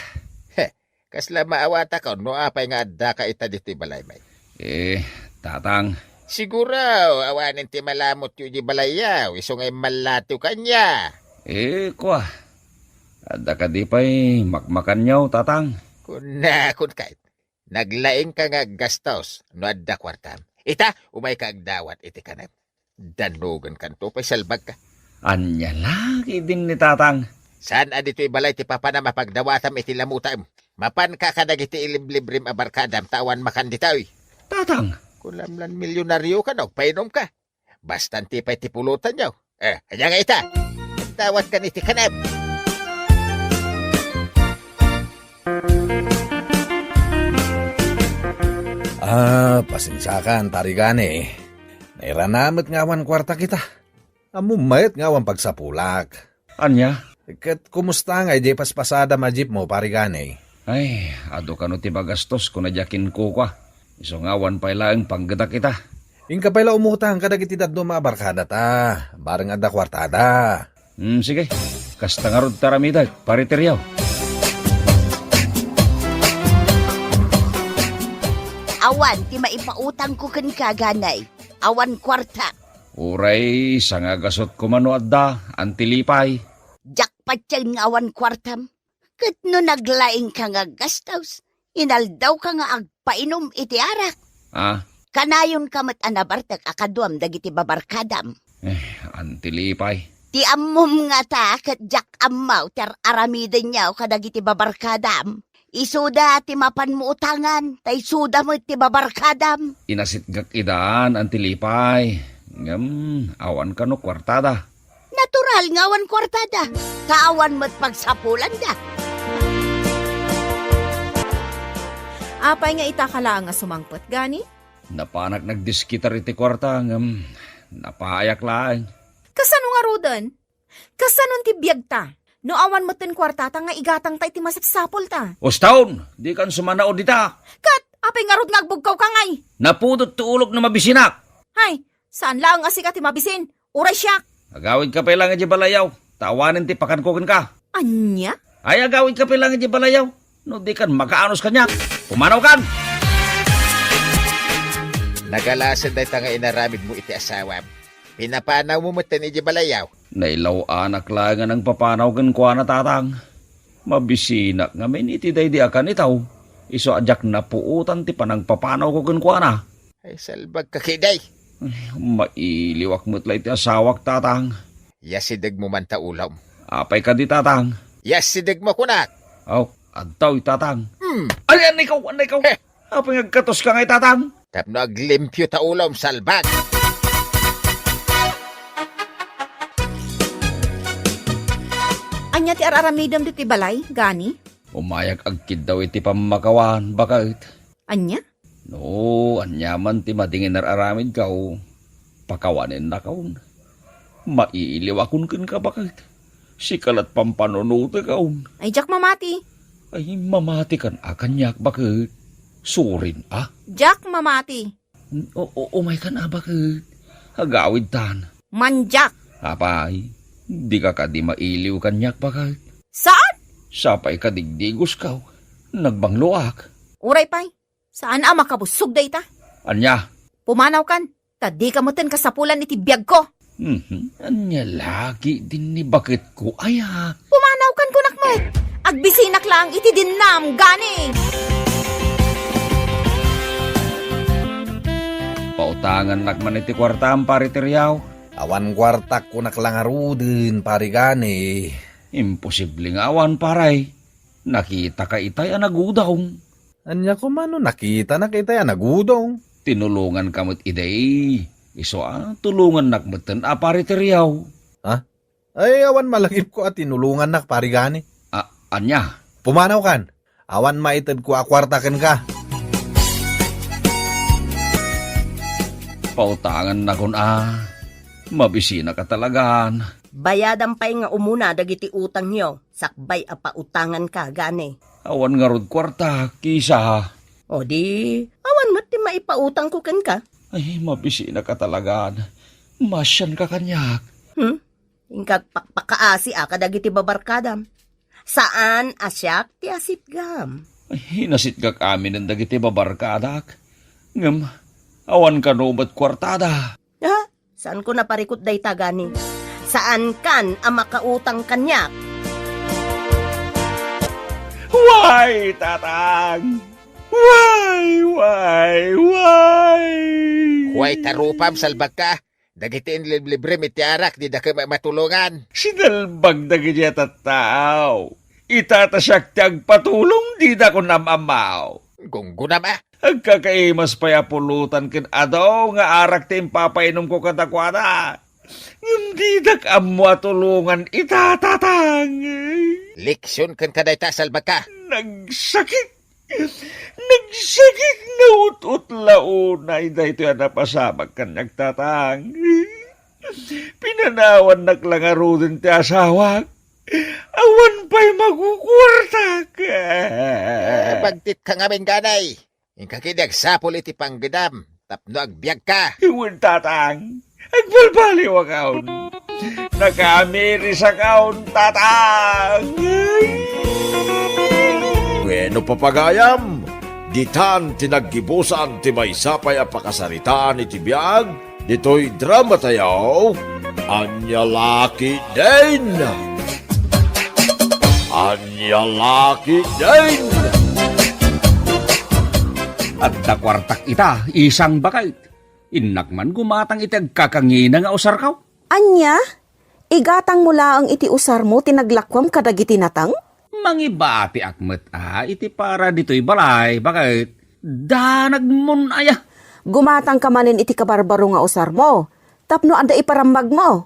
He, kasla maawatakon no apay nga addaka ita ditoy balay, may. Eh, Tatang. Siguro, awanen ti malamotyo di balayyaw, isu nga immalatiw kaniak. Eh, kua. Adda kadi pay makmakanyo, Tatang? Kuna, kun kay, naglaingka nga aggastos no adda kuartam. Ita, umayka agdawat iti kanem. Dannogenkanto pay salbagka. Ania la ketdin ni Tatang? Saan a ditoy balay ti papanam a pagdawatam iti lamutam? Mapanka kadagiti iliblibrim a barkadam ta awan makan ditoy. Tatang! Kunamlan milyonarioka no agpainumka. Basta anti pay ti pulotanyo. Eh, ania nga ita? Dawatkan iti kanem. Ah, pasensiakan, Pari Gani. Nairana met nga awan kuartak ita. Ammom met nga awan pagsapulak. Ania? Ket kumusta ngay diay paspasadam a jeepmo, Pari Gani? Ay, adu kano ti magastos, kuna diay kinkukua. Isu nga awan pay laeng panggedak ita. Inka pay la umutang kadagiti dadduma a barkadata, bareng adda kuartada. Hmm, sige. Kasta ngarud ti aramidek, Pari Teriaw. Awan ti maipautangko kenka, Gani. Awan kuarta. Uray, sangagasut koma no adda, Anti Lipay. Diak patien nga awan kuartam. Ket no naglaingka nga aggastos, inaldawka nga agpainum iti arak. Ah? Kanayonka met a nabartek a kaduam dagiti babarkadam. Eh, Anti Lipay. Ti ammom ngata ket diak ammo ti ar-aramidenyo kadagiti babarkadam. Isuda ti mapanmo utangan, ta isuda met ti babarkadam. Inasitgak idan, Anti Lipay. Ngem, awan kano kuartada. Natural nga awan kuartada, ta awan met pagsapulanda. Apay nga ita ka laeng a sumangpet, Gani? Napanak nagdiskitar iti kuarta, ngem napaayak laeng. Kasano ngaruden? Kasano ti biagta? No awan metten kuartata nga igatangta iti masapsapulta. Uston, dikan sumanaw dita. Ket, apay ngarud nga agbugkawka ngay? Napudot ti ulok no mabisinak. Hay, saan laeng a sika ti mabisin. Uray siak. Agawidka pay laeng idiay balayaw, ta awanen ti pakanko kenka. Ania? Ay, agawidka pay laeng idiay balayaw. No dikan, makaanus kaniak. Pumanawkan! Nagalasen dayta nga inaramidmo iti asawam. Pinapanawmo metten idiay balayaw. Nailaw-anak laeng a nangpapanaw kenkuana, Tatang. Mabisinak ngamin iti daydi a kanitaw. Isu a diak napuotan ti panangpapanawko kenkuana. Ay, salbagka ketdi. Ay, mailiwak met la iti asawak, Tatang. Yasidegmo man ta ulom. Apay kadi, Tatang? Yasidegmo kunak. Aw, adtoy, Tatang. Hmm. Ay, anay kaw, anay kaw. Heh. Apay nga agkatoska ngay, Tatang? Tapno aglimpio ta ulom, salbag. Ania ti ar-aramidem ditoy balay, Gani? Umayak agkiddaw iti pammakawan, baket. Ania? No, aniaman ti madingin ar-aramidkaw, pakawanennakon. Mailiwakon kenka, baket. Sika la't pampanunotekon. Ay, diak mamati. Ay, mamatikan a kaniak, baket. Surin, a? Diak mamati. O, o, umaykan a, baket. Agawidtan. Mandiak. Apay, dika kadi mailiw kaniak, baket. Saan? Sapay ka digdigoskaw. Nagbangloak. Uray pay. Saan a makabusog dayta? Ania? Pumanawkan, ta dika metten kasapulan iti biagko. Mhm. Ania la ketdin ni baketko, aya? Pumanawkan kunak met. Agbisinak laeng iti dinnam, Gani. Pautangannak man iti kuartam, Pari Teriaw. Awan kuartak kunak la ngaruden, Pari Gani. Imposible nga awan, pare. Nakitaka itay a nagudong. Ania koma no nakitanak itay a nagudong? Tinulonganka met idi. Isu a, tulongannak metten a, Pari Teriaw. Ha? Ay, awan malagipko a tinulongannak, Pari Gani. A, ania? Pumanawkan. Awan maitedko a kuarta kenka. Pautangannakon a. Mabisinaka talagan. Bayadam pay nga umuna dagiti utangyo, sakbay a pautanganka, gani. Awan ngarud kuarta, Kisa. O di, awan met ti maipautangko kenka. Ay, mabisinaka talagan. Maasianka kaniak. Hmm? Inka agpakpakaasi a kadagiti babarkadam. Saan a siak ti asitgam. Ay, inasitgak aminen dagiti babarkadak. Ngem, awan kano met kuartada. Ha? Saanko naparikut dayta gani? Saankan a makautang kaniak? Way, Tatang! Way, way, way! Way, tarupam, salbagka. Dagiti inliblibrem iti arak, didaka ma-, matulongan. Sinalbag dagiti a tattao. Ita ta siak ti agpatulong, didakon am-ammo. Gunggonam a. Agkakaimas pay a pulutan ken adu nga arak ti impapainumko kadakuada. Ngem didak ammo a tulongan ita, Tatang. Leksion kenka dayta, salbagka. Nagsakit. Nagsakit nga ut-utla unay daytoy a napasamak kaniak, Tatang. Pinanawannak la ngaruden ti asawak. Awan pay makukuartak. Eh, bagtit ka ngamin, ganay. Inka ketdi agsapul iti panggedam tapno agbiagka. Wen, Tatang. Agbalbaliwakon. Nakaamirisakon, Tatang. Wenno, papagayam, ditan ti naggibusan ti maysa pay a pakasaritaan iti biag ditoy dramatayo, Ania La Ketdin! Ania La Ketdin! Adda kuartak ita, isang baket. Innak man gumatang iti agkakangina nga usarko. Ania? Igatangmo laeng iti usarmo ti naglakuam kadagiti nateng? Mangibatiak met a iti para ditoy balay, baket. Danagmon aya. Gumatangka manen iti kabarbaro nga usarmo, tapno adda iparammagmo.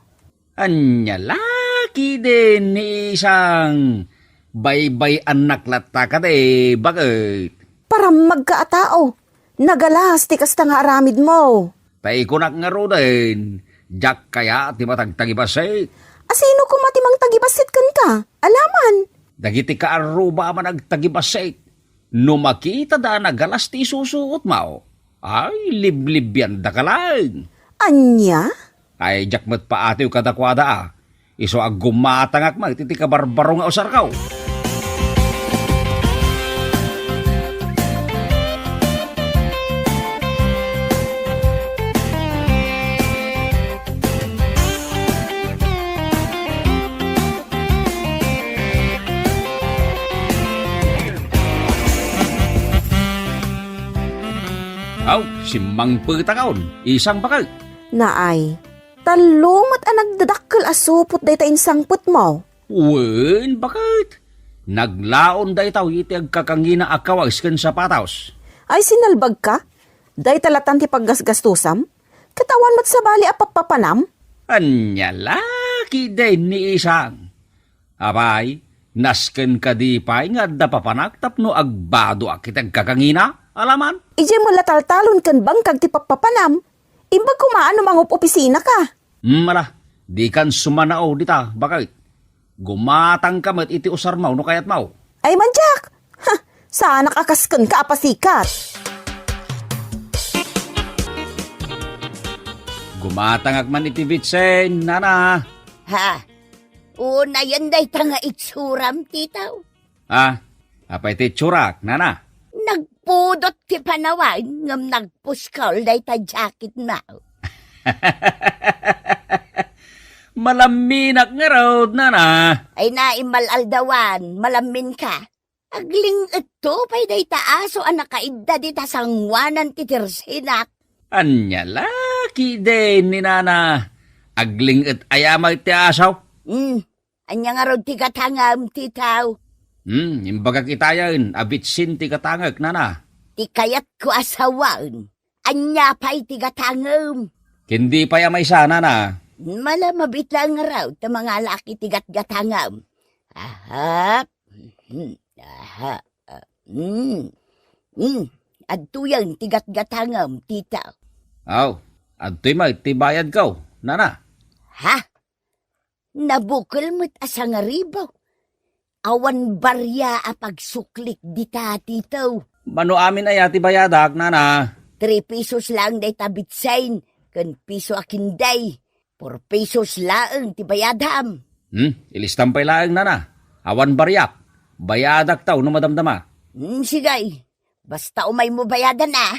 Ania la ketdin ni isang? Baybay-annak latta kadi, baket. Parammagka a tao. Nagalas ti kasta nga aramidmo. Ta ikunak ngaruden, diak kaya ti matagtagibassit. A sino koma ti mangtagibassit kenka? Alaman. Dagiti kaarruba a managtagibassit. No makitada a nagalas ti isusuotmo, ay, liblibiandaka laeng. Ania? Ay, diak met paatiw kadakuada a. Isu a gumatangak met iti kabarbaro nga usarko. Aw, simmangpetakon, isang baket. Naay, tallo met a nagdadakkel a supot dayta insangpetmo. Wen, baket. Naglaon dayta iti agkakangina a kawes ken sapatos. Ay, sinalbagka? Dayta latan ti paggasgastosam? Ket awan met sabali a pappapanam? Ania la ketdin ni isang? Apay, nasken kadi pay nga adda papanak tapno agbadoak iti agkakangina? Alaman? Idiay met la taltalon ken bangkag ti pappapanam. Imbag koma a no mangup-opisinaka. Hmm, ala, dikan sumanao dita, baket. Gumatangka met iti usarmo no kayatmo. Ay, man diak! Ha! Saanak a kas kenka a pasikat. Gumatangak man iti bitsin, nana. Ha? Unayen dayta nga itsuram, titaw. Ah, apay ti itsurak, nana? Nagpudot ti panawan ngem nagpuskol dayta jacketmo. Malamminak ngarud, nana. Ay, naimmal-aldawan, malamminka. Agling-etto pay dayta aso a nakaidda dita sangoanan ti tirsinak. Ania la ketdin ni nana? Agling-et aya met ti aso? Hmm. Ania ngarud ti gatangem, titaw? Hmm, imbagak itayen a bitsin ti gatangek, nana. Ti kayatko a sawen, ania pay ti gatangem? Ken di pay a maysa, nana. Mala, mabiit laeng ngarud ta mangalak iti gatgatangem. Aha. Hmm. Aha. Hmm. Hmm. Adtoyen ti gatgatangem, tita. Aw, adtoy met ti bayadko, nana. Ha? Nabukel met a sangaribaw. Awan baria a pagsuklik dita, tito. Mano amin aya ti bayadak, nana? Three pesos laeng dayta bitsen, ken piso a kinday. Four pesos laeng ti bayadam. Hmm, ilistam pay laeng, nana. Awan bariak. Bayadak taw no madamdama. Hmm, sige. Basta umaymo bayadan, a.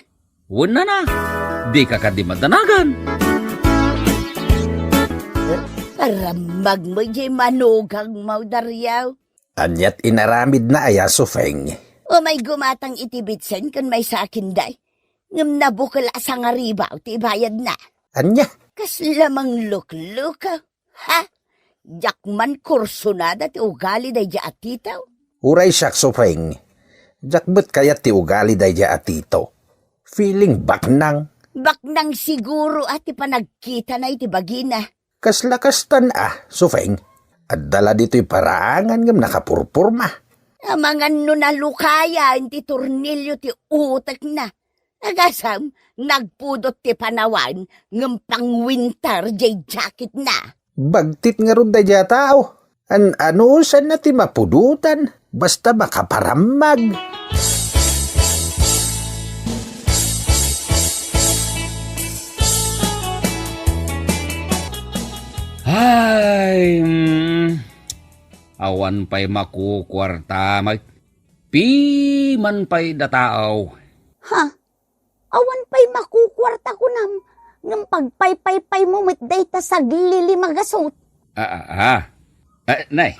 Wen, nana. Dika kadi madanagan. Parammagmo jay manugangmo, Dario. Aniat inaramidna aya, Sufeng? Umay gumatang iti bitsen ken maysa a kinday. Ngem nabukel a sangaribaw ti bayadna. Ania? Kasla manglukluka. Ha? Diak man kursunada ti ugali daydi a tito. Uray siak, Sufeng. Diak met kayat ti ugali daydi a tito. Feeling baknang. Baknang siguro a ti panagkitana iti bagina. Kasla kastan a, Sufeng. Adda la ditoy paraangan ngem nakapurporma. Amangan no nalukayan ti tornilyo ti utekna. Agasem, nagpudot ti panawan ngem pangwinter jay jacketna. Bagtit ngarud daydi a tao. An-anusanna ti mapudotan, basta makaparammag. Ay, mm, awan pay makukuarta, may piman pay da tao. Ha? Awan pay makukuarta kunam, ngem pagpaypaypaymo met dayta saglilima gasut. Ah, ah, ah. Eh, nay,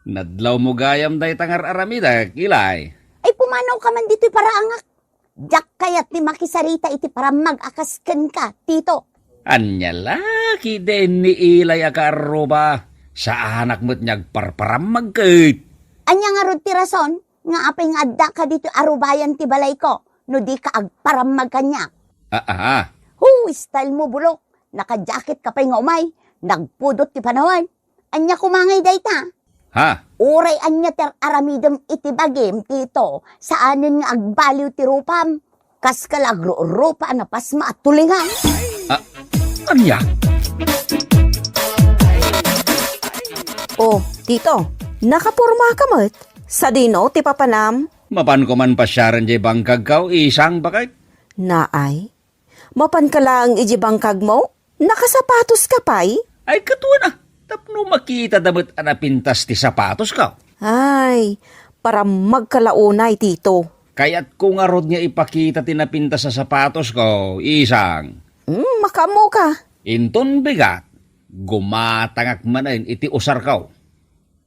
nadlawmo gayam dayta nga ar-aramidek, Ilay. Ay, pumanawka man ditoy paraangak. Diak kayat ti makisarita iti parammag a kas kenka, Tito. Ania la ketdin ni Ilay a kaarruba? Saanak met nga agparparammag ket. Ania ngarud ti rason nga apay nga addaka ditoy arubayan ti balayko no dika agparammag kaniak? Ah, ah, ah. Who style mo, bulok? Naka-jacket ka pay nga umay, nagpudot ti panawan. Ania koma ngay dayta? Ha? Uray ania ti ar-aramidem iti bagim, Tito, saanen nga agbaliw ti rupam. Kas ka la agrurupa a napasma a tulingan. Ah, ania? Oh, Tito, nakaporma ka met? Sadino ti papanam? Mapanko man pasiaren jay bangkagko, isang baket? Naay, mapanka laeng iti bangkagmo? Nakasapatos ka pay? Ay, katuan a, tapno makita da met a napintas ti sapatosko. Ay, parammagka la unay, Tito. Kayatko ngarud nga ipakita ti napintas a sapatosko, isang. Hmm, makaammoka. Inton bigat, gumatangak manen iti usarko.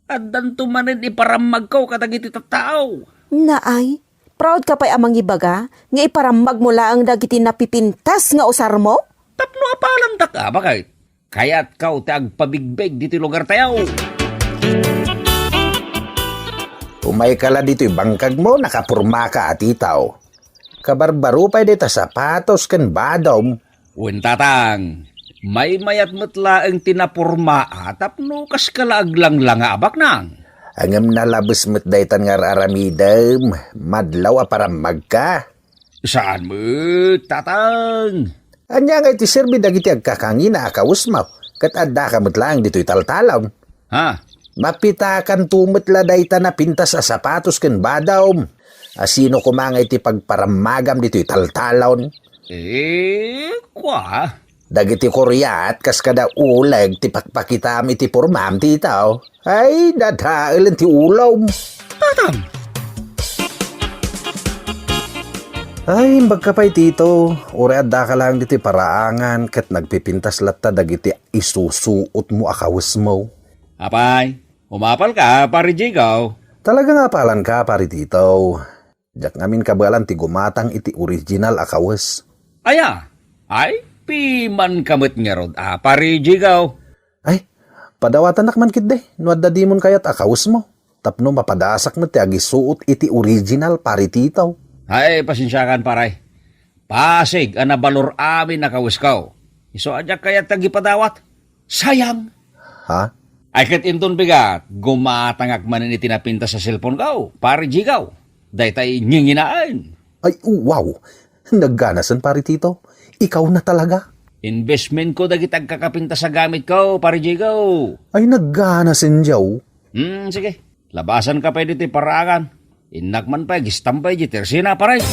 Addanto manen iparammagko kadagiti tattao. Naay, proud ka pay a mangibaga nga iparammagmo laeng dagiti napipintas nga usarmo? Tapno apalandak a, baket. Kayatko ti agpabigbig ditoy lugartayo. Umayka la ditoy bangkagmo, nakapormaka a, Tito. Kabarbaro pay dayta sapatos ken badom. Wen, Tatang, maymayat met laeng ti napormaa tapno kaska la aglanglanga a baknang. Ngem nalabes met daytan nga ar-aramidem, madlaw a parammagka. Saan met, Tatang? Ania ngay ti serbi dagiti agkakangina a kawesmo, ket addaka met laeng ditoy taltalon? Ha? Mapitakanto met la dayta napintas a sapatos ken badom. A sino koma ngay ti pagparammagam ditoy taltalon? Eh, kua? Dagiti kuriat kas kada uleg ti pakpakitam iti pormam, Tito. Ay, dadaelen ti ulom. Tatam! Ay, imbagka pay, Tito. Uray addaka laeng ditoy paraangan ket nagpipintas latta dagiti isusuotmo a kawesmo. Apay, umapalka, Pari Jigo? Talaga nga apalanka, Pari Tito. Diak ngamin kabaelan ti gumatang iti original a kawes. Aya? Ay, pimanka met ngarud a, Pari Jigo. Ay, padawatanak man ketdi no adda dimon kayat a kawesmo, tapno mapadasak met ti agisuot iti original, Pari Tito. Ay, pasensiakan, pare. Pasig a nabalor amin a kawesko. Isu a diak kayat ti agipadawat. Sayang. Ha? Ay, ket inton bigat, gumatangak manen iti napintas a cellphoneko, Pari Jigo. Daytay nginginaen. Ay, wow! Nagganasen, Pare Tito. Ikaw na talaga. Investment ko dagiti agkakapintas a gamitko, Pare Jigo. Ay, nagganasen, Joe. Hmm, sige. Labasan ka pay ditoy paraangan. Innak man pay, agistambay di tersina, pare.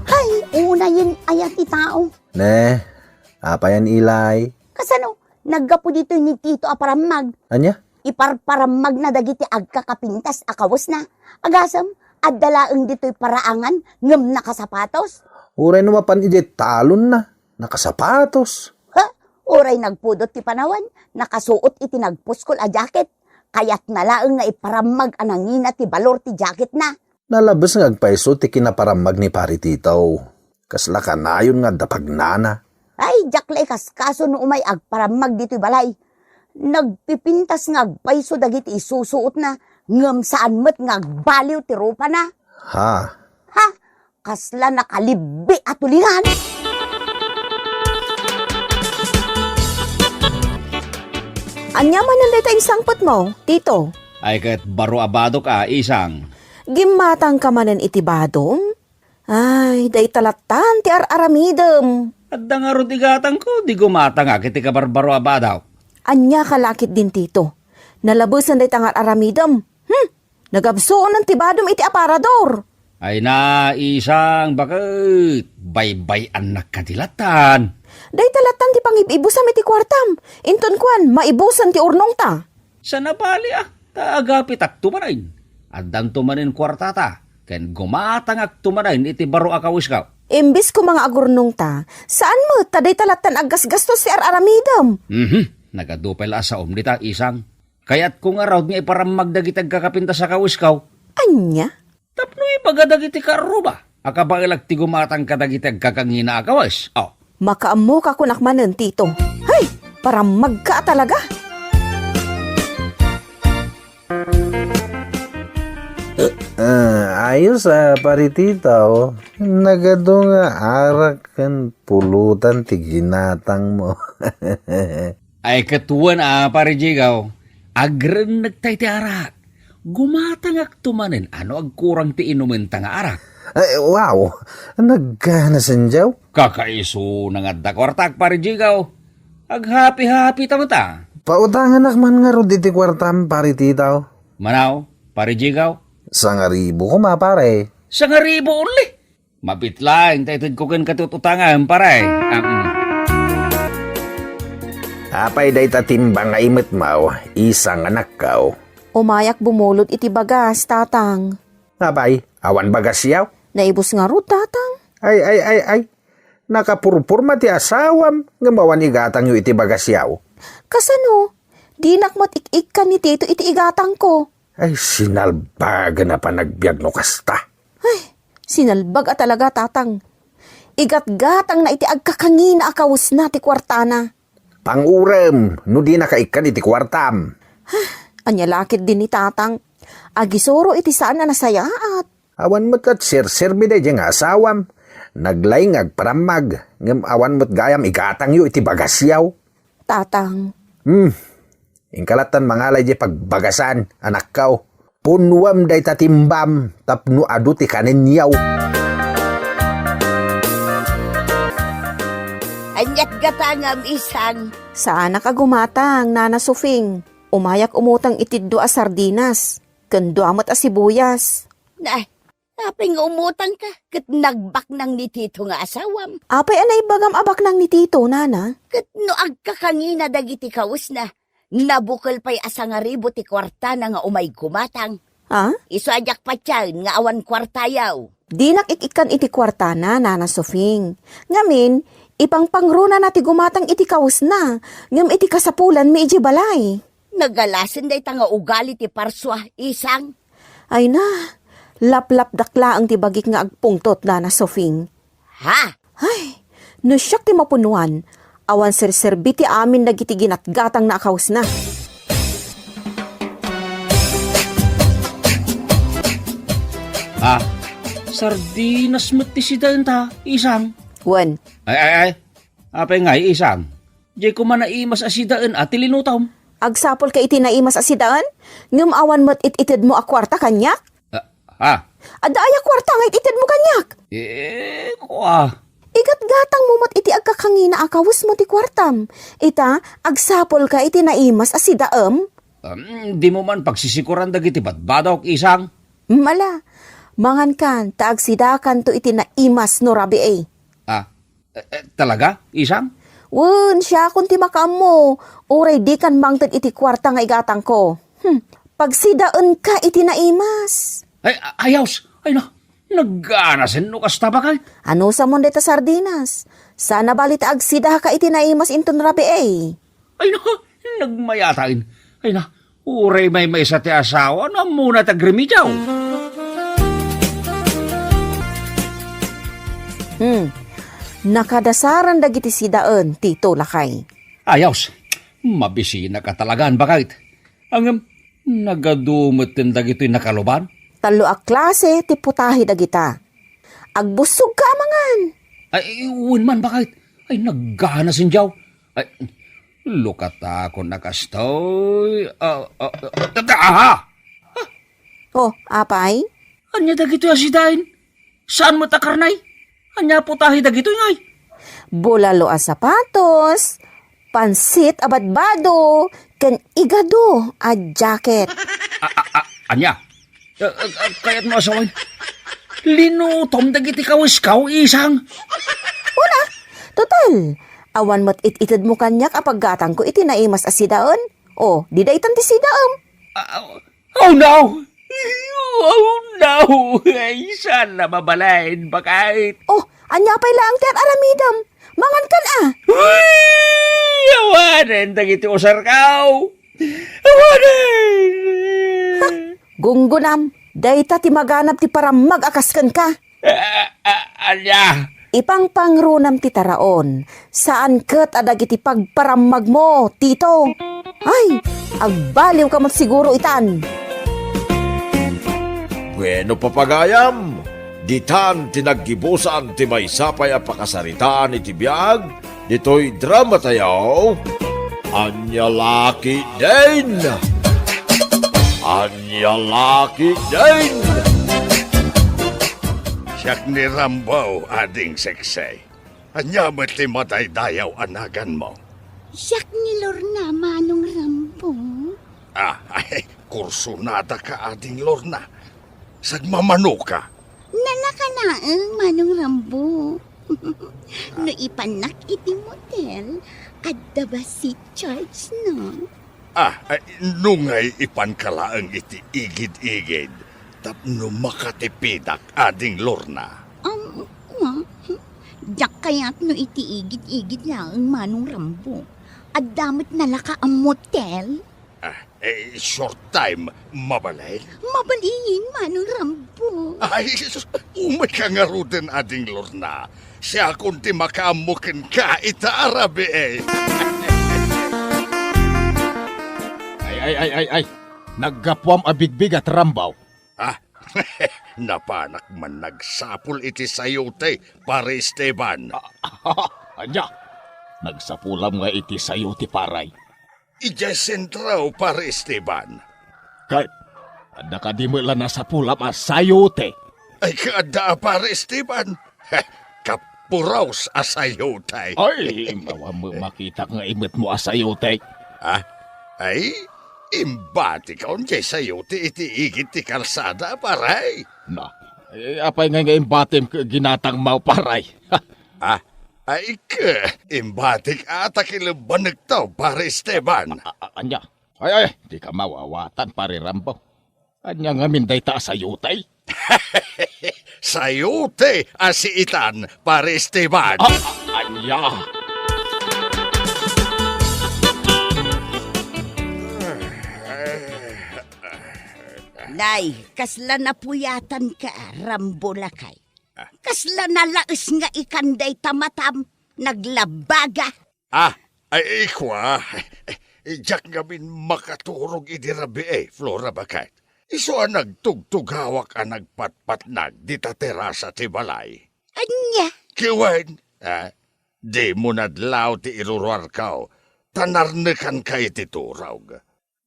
Hay, unayen aya ti tao. Ne, apayan ilay? Kasano? Naggapu ditoy ni Tito a parammag. Ania? Iparparammagna dagiti agkakapintas a kawesna. Agasem, adda laeng ditoy paraangan ngem nakasapatos. Uray no mapan idiay talonna, nakasapatos. Ha? Uray nagpudot ti panawen, nakasuot iti nagpuskol a jacket. Kayatna laeng nga iparammag a nangina ti balor ti jacketna. Nalabes nga agpayso ti kinaparammag ni Pari Tito. Kasla kanayon nga adda pagnana. Ay, diak la ikaskaso no umay agparammag ditoy balay. Nagpipintas nga agpayso dagiti isusuotna, ngem saan met nga agbaliw ti rupana. Ha? Ha? Kasla nakalibbi a tulingan! Ania manen dayta insangpetmo, Tito? Ay, ket baro a badok a, Isang. Gimmatangka manen iti badom? Ay, dayta lattan ti ar-aramidem. Adda ngarud igatangko, di gumatangak iti kabarbaro a badok. Ania ka la ketdin, Tito? Nalabesen dayta nga ar-aramidem. Hmm, nagabsuonen ti badom iti aparador. Ay na, Isang, baket baybay-annak kadi lattan. Dayta lattan ti pangib-ibusam iti kuartam. Inton kuan, maibusan ti urnongta. Saan a bali a, ta agapitakto manen. Addanto manen kuartata, ken gumatangakto manen iti baro a kawisko. Imbes koma nga agurnongta, saan met ta dayta lattan aggasgastos ti ar-aramidem. Mhm, nagadu pay la a saom dita, Isang. Kayatko ngarud nga iparammag dagiti agkakapintas a kawisko. Ania? Tapno ibaga dagiti karruba a kabaelak ti gumatang kadagiti agkakangina a kawes. Oh. Makaammoka kunak manen, Tito. Hay! Parammagka a talaga! Ah, ayos a, Pari Tito. Nagadu nga arak ken pulutan ti ginatangmo. Ay, ket wen a, Pare Jigaw, agrennekta iti arak. Gumatangakto manen a no agkurang ti inumenta nga arak. Ay, wow! Nagganasen, Jaw. Kakaisuna nga adda kuartak, Pare Jigaw. Aghapi-hapita met a. Pautanganak man ngarud iti kuartam, Pare Tito. Manaw, Pare Jigaw? Sangaribu koma, pare. Sangaribu only? Mabit laeng ta itedko ken katut-utangan, pare. Ah, mm. Apay dayta timbang nga imetmaw, Isang, anakko? Umayak bumulod iti bagas, Tatang. Apay, awan bagasyo? Naibus ngarud, Tatang. Ay, ay, ay, ay. Nakapurporma ti asawam, ngem awan igatangyo iti bagasyo. Kasano? Dinak met ik-ikkan ni Tito iti igatangko. Ay, sinalbagan a panagbiag no kasta. Ay, sinalbag a talaga, Tatang. Igatgatangna iti agkakangina a kawesna ti kuartana. Pangurem, no dinaka ikkan iti kuartam. Ania la ketdin ni Tatang? Agisuro iti saan a nasayaat. Awan met ket serserbi daydiay nga asawam. Naglaing nga agparammag, ngem awan met gayam igatangyo iti bagasyo. Tatang. Hmm. Inka lattan mangala idiay pagbagasan, anakko. Punnuem dayta timbam tapno adu ti kanenyo. Aniat gatangam, Isang? Saanak a gumatang, Nana Sofing. Umayak umutang iti dua a sardinas, ken dua met a sibuyas. Na, apay nga umutangka ket nagbaknang ni Tito nga asawam? Apay a naibagam a baknang ni Tito, Nana? Ket no agkakangina dagiti kawesna, nabukel pay a sangaribu ti kuartana nga umay gumatang. Ah? Isu a diak patiaen nga awan kuartayo. Dinak ik-ikkan iti kuartana, Nana Sofing. Ngamin, ipangpangrunana ti gumatang iti kawesna, ngem iti kasapulanmi idiay balay. Nagalasen dayta nga ugali ti parsua, Isang. Ay na, laplapdak laeng ti bagik nga agpungtot, Nana Sofing. Ha? Ay, no siak ti mapunnuan, awan serserbi ti amin dagiti ginatgatangna a kawesna. Ah, sardinas met ti sidaenta, Isang. Wen. Ay, ay, ay. Apay ngay, Isang? Diay koma naimas a sidaen a ti linutom. Agsapulka iti naimas a sidaen, ngem awan met it-itedmo a kuarta kaniak? Ah, ah. Adda aya kuarta nga it-itedmo kaniak? Eh, kua. Igatgatangmo met iti agkakangina a kawesmo ti kuartam. Ita, agsapulka iti naimas a sidaem? Um, dimo man pagsisikuran dagiti badbadok, Isang? Mala, mangankan, ta agsidakanto iti naimas no rabii. Ah, eh, eh, talaga, Isang? Wen, siakon ti makaammo. Uray dikan mangted iti kuarta nga igatangko. Hmm, pagsidaenka iti naimas. Ay, a-, ayos. Ay na, nagganasen no kasta, bakay. Anusamon dayta sardinas? Sana bali ta agsidaka iti naimas inton rabii. Ay na, nagmayataen. Ay na, uray maymaysa ti asawa no ammona ti agremediaw. Hmm. Nakadasaran dagiti sidaen, Tito, lakay. Ayos. Mabisinaka talaga, bakay. Ngem, nagadu metten dagitoy nakaluban? Tallo a klase ti putahe dagita. Agbussogka a mangan. Ay, wen man, bakay. Ay, nagganasen diaw. Ay, lukatakon a kastoy. Ah, ah, ah, ah, ah, ah! Oh, apay? Ania dagitoy a sidaen? Saan met a karne? Ania putahe dagitoy, ngay? Bulalo a sapatos, pansit a badbado, ken igado a jacket. A-, a-, a-, ania? A-, a-, a-, kayatmo a sawen? Linutom dagiti kawiskaw, Isang. Una, total, awan met it-itedmo kaniak a paggatangko iti naimas a sidaen. O, di daytan ti sidaem. A-, a-, Oh no! Oh no! Ay, saan na mabalin, bakay? Oh, ania pay laeng ti ar-aramidem? Mangankan a! Uy! Awanen dagiti usarkaw! Awanen! Ha? Gunggonam, dayta ti maganab ti parammag a kas kenka. A-, a-, ania? Ipangpangronam ti taraon, saan ket a dagiti pagparammagmo, Tito. Ay, agbaliwka met siguro itan. Bueno, papagayam, ditan ti naggibusan ti maysa pay a pakasaritaan iti biag ditoy dramatayo. Ania la ketdin? Ania la ketdin? Siak ni Rambo, Ading Seksay. Ania met ti madaydayaw a naganmo? Siak ni Lorna, Manong Rambo. Ah, ay, kursunadaka, Ading Lorna. Sagmamanoka? Nalaka laeng, Manong Rambo. No ipannak iti motel, adda ba seat charge, no? Ah, ay, no ngay ipanka laeng iti igid-igid tapno makatipidak, Ading Lorna. Um, wa, diak kayat no iti igid-igid laeng, Manong Rambo. Adda met nalaka a motel. Ah, eh, short time, mabalin? Mabalin, Manong Rambo. Ay, sus, umayka ngaruden, Ading Lorna. Siakon ti makaammo kenka ita a rabii, eh. Ay, ay, ay, ay, ay. Naggapuam a bigbigat, Rambo. Ah, napanak man nagsapul iti sayote, Pare Esteban. Ah, ania? Nagsapulam nga iti sayote, pare. Idiay sentro, Pare Esteban. Ket, adda kadi met la nasapulam a sayote? Ay, kaadda a, Pare Esteban. Heh, kapuros a sayote. Ay, awan met makitak nga imetmo a sayote. Ah, ay, imbatikon diay sayote iti igid ti kalsada, pare. Na, eh, apay ngay nga imbatim ket ginatangmo, pare? Ah, ay, ke, imbatik a ta kilebbanekto, Pare Esteban. A-, a-, ania? Ay, ay, dika mawawatan, Pare Rambo. Ania ngamin dayta a sayote? Sayote a siitan, Pare Esteban. Ah, ania? Nay, kasla napuyatanka, Rambo lakay. Kasla nalaes nga ikan dayta matam, naglabaga. Ah, ay, ikua, diak ngamin makaturog idi rabii, Flora baket. Isu a nagtugtugawak a nagpatpatnag dita terasa ti balay. Ania? Ket wen, ah, dimo nadlaw ti iruruarko. ta narnekanka iti turog.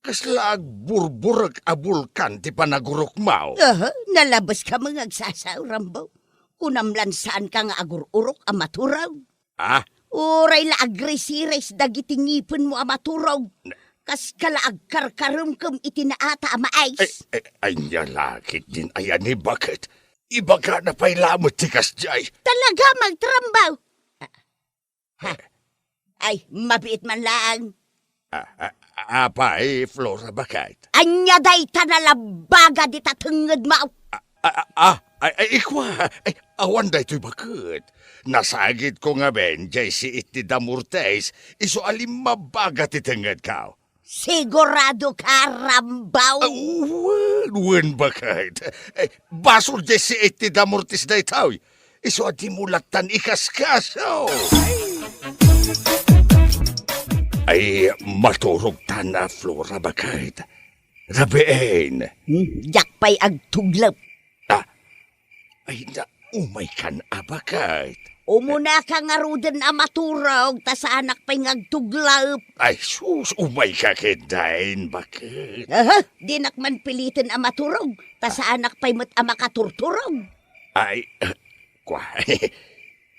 Kasla agburburek a bulkan ti panagurokmo. Aha, nalabeska met nga agsasao, Rambo. Kunam lan saanka nga agur-urok a maturog. Ah? Uray la agrisiris dagiti ngipenmo a maturog. Na- Kaska la agkarkaremkem iti naata a mais. Ay, ay, ania la ketdin aya ni baket? Ibagana pay lamet ti kasdiay. Talaga, Rambo? Ha? Ay, mabiit man laeng. Ah, ah, apay, Flora, baket? Ania dayta nalabaga dita tengngedmo? Ah, ah, ah, ah, ay, ay, ikua, ay, awan daytoy baket. Nasagidko ngamin, jay siit ti Damortis, isu a limmabaga ti tengngedko. Siguradoka, Rambo? Ah, wen, wen, baket. Eh, basol jay siit ti Damortis daytoy. Isu a dimo lattan ikaskaso. Ay, maturogtan a Flora, baket. Rabiin. Hmm, diak pay agtuglep. Ah, ay, na, umaykan a, baket. Umunaka ngaruden a maturog, ta saanak pay nga agtuglep. Ay, sus, umayka ketdin, baket. Aha, dinak man piliten a maturog, ta saanak pay met a makaturturog. Ay, eh, kua,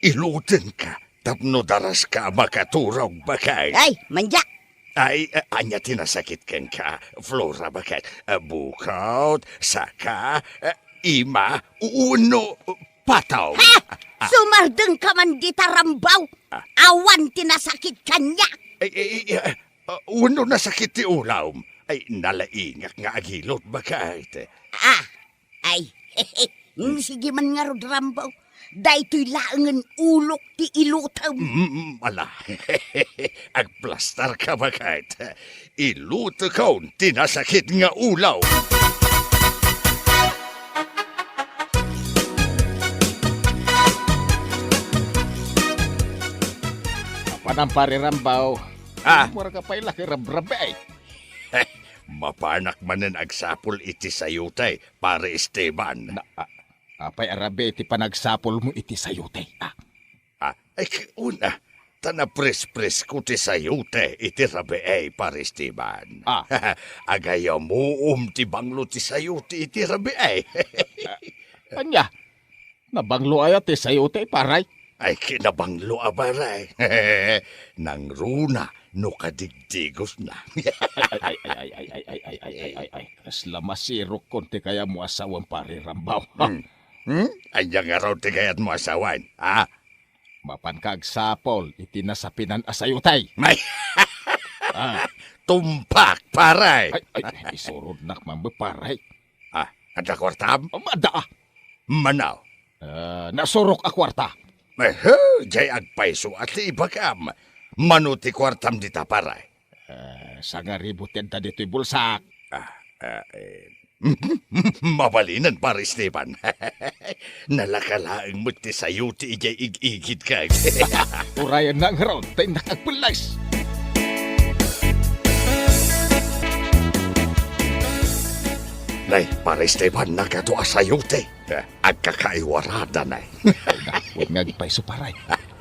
ilutenka tapno daraska a makaturog, baket. Ay, mandiak. Ay, eh, ania ti nasakit kenka, Flora, baket? Eh, bukot, saka, eh, ima, wenno, pataw? Ha? Ah. Sumardengka man dita, Rambo. Ah. Awan ti nasakit kaniak. Ay, ay, ay, ah, ah, wenno nasakit ti ulom? Ay, nalaingak nga agilot, baket. Ah, Ay, mm, sige man ngarud, Rambo. Daytoy laengen ulok ti ilutem. Mm, ala. Agplastarka, baket. Ilutekon ti nasakit nga ulo. Apanan, Pare Rambo. Ah. Mura ka pay la ket rabrabi. Mapanak manen agsapul iti sayote, Pare Esteban. Na, a-, apay a rabii ti panagsapulmo iti sayote, a? Ah, ay, ki-, una, ta naprespresko ti sayote iti rabii, Pare Esteban. Ah. Agayamuom ti banglo ti sayote iti rabii. Ah, ania? Nabanglo aya ti sayote, Pare? Ay, kinabanglo a, Pare. Nangruna no kadigdigosna. Ay, ay, ay. Kasla masirokkon ti kayatmo a sawen, Pare Rambo. Hmm. Hmm? Ania ngarud ti kayatmo a sawen, ha? Mapanka agsapul iti nasapinan a sayote. Ay! Ah. Tumpak, Pare! Ay, ay, isurodnak man, Pare. Ah, adda kuartam? Um, adda, ah. Mano? Ah, nasurok a kuarta. Ehe, jay agpayso a ti ibagam. Mano ti kuartam dita, Pare? Ah, sangaribu ti adda ditoy bulsak. Ah, ah, eh. Mabalinen, Pare Esteban. Nalaka laeng met ti sayote idiay ig-igidka. Urayennak ngarud ta innak agpelles. Nay, Pare Esteban, nagadu a sayote. Agkakaiwaradana. Wen nga agpayso, Pare.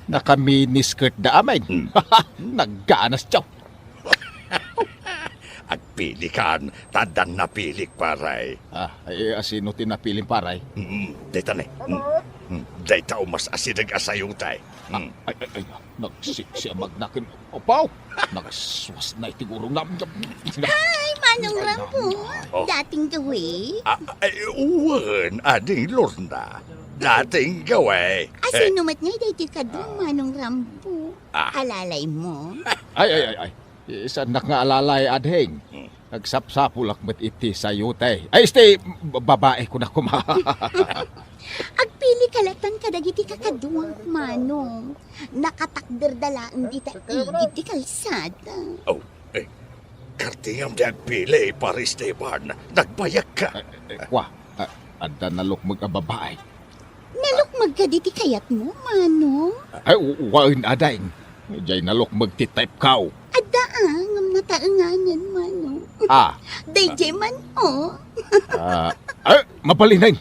Naka-miniskirt da amin. Hmm. Nagganas, tiyo. Agpilikan, ta addan napilik, Pare. Ah, ay, asino ti napilim, Pare? Mm, dayta ne. Mm. Mm, dayta umas asideg a sayote. Mm. Ay, ay, ay, nagsiksi a magnaken. Apaw, nagsuas na iti gurong nam-, nam-, Ay, Manong Rambo. Oh. Dating gawi? Ah, ay, wen, Ading Lorna. Dating gawi. Asino met ngay daytoy kadu, Manong Rambo? Ah. Alalaymo? Ay, ay, ay, ay. Saannak nga alalay, ading. Hmm. Nagsapsapulak met iti sayote. Ay, isti, b-, babae ko na kuma. Agpilika laeng kadagiti kakaduak, Manong. Nakatakderda laeng dita igid ti kalsada. Oh, eh, kartingam ti agpili, Pare Esteban. Nagbayagka. Eh, eh, kwa, a-, adda nalukmeg a babae. Nalukmeg kadi ti kayatmo, Manong? Ay, u-, wen, ading. Jay nalukmeg ti type ko. Adda, a, ngem nataenganen, Manong. Ah. Dayjay man, o. Ah, ay, mabalinen.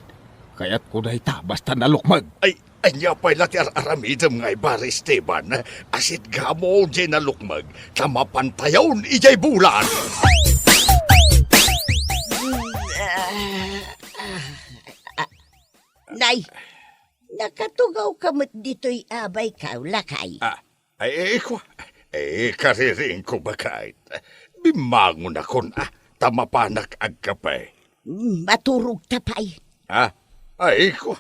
Kayatko dayta, basta nalukmeg. Ay, Ania pay la ti ar-aramidem nga, Pare Esteban? Asitgamo diay nalukmeg, ta mapantayon idiay bulan. Nay, nakatugawka met ditoy abaykaw, lakay. Ah, ay, eh, kua, eh, kaririingko, baket. Bimmangonakon, ah, ta mapanak agkape. Mm, maturogta pay. Ah, ay, kua,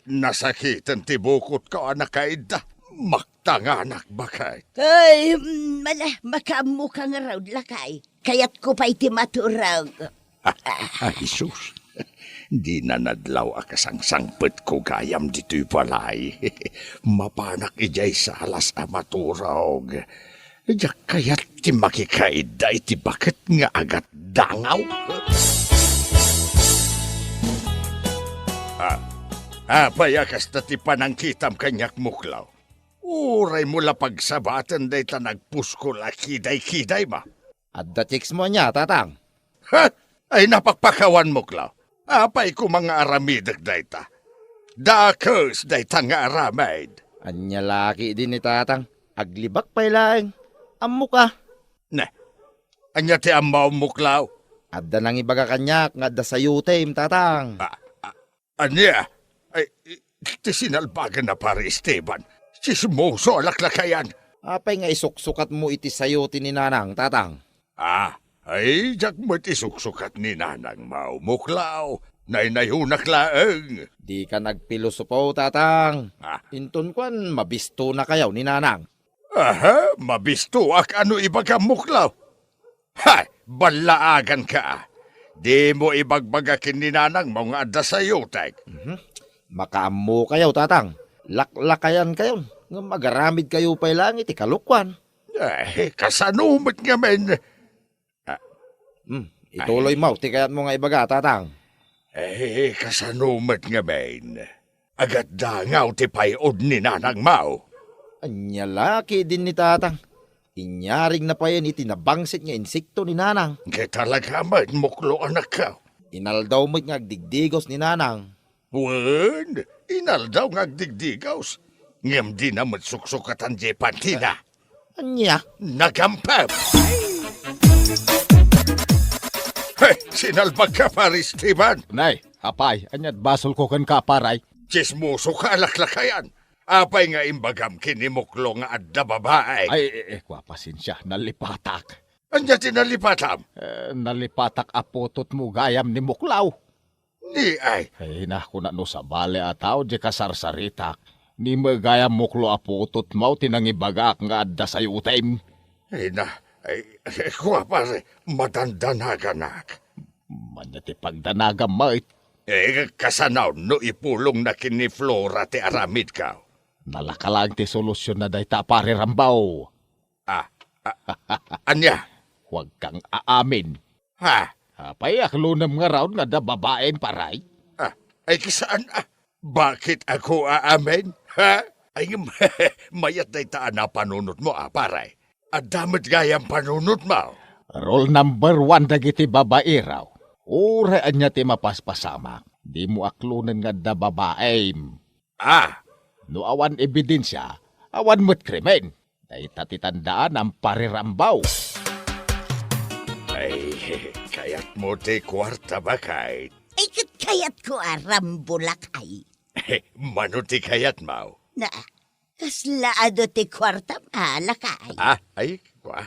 nasakiten ti bukotko a nakaidda. Maktanganak, baket. Ay, mm, mala, makaammoka ngarud, lakay. Kayatko pay ti maturog. Ay, sus. Dina nadlaw a kasangsangpetko gayam ditoy balay. Mapanak idiay salas a maturog. Diak kayat ti makikaidda iti baket nga agatdangaw. Ah, apay a kasta ti panangkitam kaniak, Muklaw? Uraymo la pagsabaten dayta nagpuskol a kidaykidaymo. Adda chicks mo ania, Tatang? Ha? Ay, napakpakawan, Muklaw. Apay koma nga aramidek dayta? Dakes dayta nga aramid. Ania la ketdi ni Tatang? Aglibak pay laeng. Ammoka. Ne, ania ti ammom, Muklaw? Adda nangibaga kaniak nga adda sayotem, Tatang. Ah, ah, Ania? Ay, ti sinalbagan a Pare Esteban. Tsismoso a laklakayan. Apay nga isuksukatmo iti sayote ni Nanang, Tatang? Ah, ay, diak met isuksukat ni Nanangmo, Muklaw. Naynayonak laeng. Dika nagpilosopo, Tatang. Ah. Inton kuan, mabistonakayo ni Nanang. Aha, mabistoak a no ibagam, Muklaw? Hay, ballaaganka, a. Dimo ibagbaga ken ni Nanangmo nga adda sayotek. Mhm. Makaammokayo, Tatang. Laklakayankayon, ngem agaramidkayo pay laeng iti kalokuan. Eh, kasano met ngamin? Ah. Hmm, ituloymo ti kayatmo nga ibaga, Tatang. Eh, kasano met ngamin? Agatdangaw ti pay-od ni Nanangmo. Ania la ketdi ni Tatang? Inyarigna payen iti nabangsit nga insekto ni Nanang. Ket talaga met, Muklo, anakko. Inaldaw met nga agdigdigos ni Nanang. Wen, inaldaw nga agdigdigos. Ngem dina met suksukatan diay pantina. Ania? Nagampem! He, sinalbagka, Pare Esteban! Nay, apay, ania't basolko kenka, Pare? Tsismosoka a laklakayan. Apay nga imbagam ken ni Muklo nga adda babaek? Ay, eh, eh, kua, pasensia, nalipatak. Ania ti nalipatam? Eh, nalipatak a putotmo gayam ni Muklo. Ni ay. Ay, na, kuna no sabali a tao, di kasarsaritak. Ni met gayam Muklo a putotmo ti nangibagak nga adda sayotem. Ay, na, ay, kua, pare, madandanaganak. Ania ti pagdanagam met? Eh, kasano no ipulongna ken ni Flora ti aramidko? Nalaka laeng ti solusionna dayta, Pare Rambo. Ah, ah, ania? Huwag kang aamin. Ha? Apay, aklonem ngarud nga adda babaem, Pare? Ah, ay, saan, ah. Bakit ako aamin? Ha? Ay, ngem, mayat dayta a napanunotmo, a, Pare. Adda met gayam panunotmo. Rule number one dagiti babaero. Uray ania ti mapaspasamak, dimo aklonen nga adda babaem. Ah. No awan ebidensia, awan met krimen. Dayta ti tandaanam, Pare Rambo. Ay, kayatmo ti kuarta, baket? Ay, ket kayatko a Rambo, lakay. Mano ti kayatmo? Na, kasla adu ti kuartam, a, lakay? Ah, ay, kua.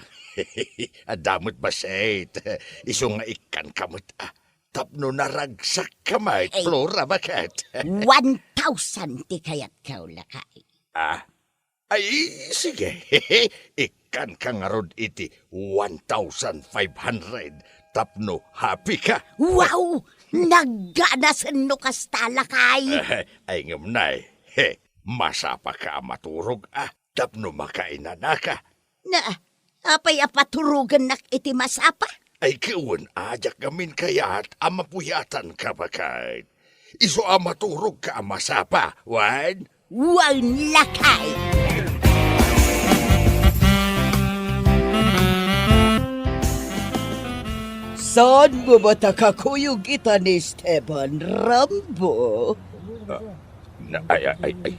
Adda met bassit. Isu nga ikkanka met, a. Tapno naragsakka met, ay, Flora, baket? One thousand ti kayatko, lakay. Ah, ay, sige. Ikkanka ngarud iti one thousand five hundred tapno happy ka. Wow! Nagganasen no kasta, lakay. Ay, ngem, Nay, he, masapaka a maturog, a, tapno makainanaka. Na, apay a paturogennak iti masapa? Ay, ket wen, a, diak ngamin kayat a mapuyatanka, baket. Isu a maturogka a masapa, wen? Wen, lakay! Saan mo met a kakuyog ita ni Esteban, Rambo? Ah, Na, ay, ay, ay, ay.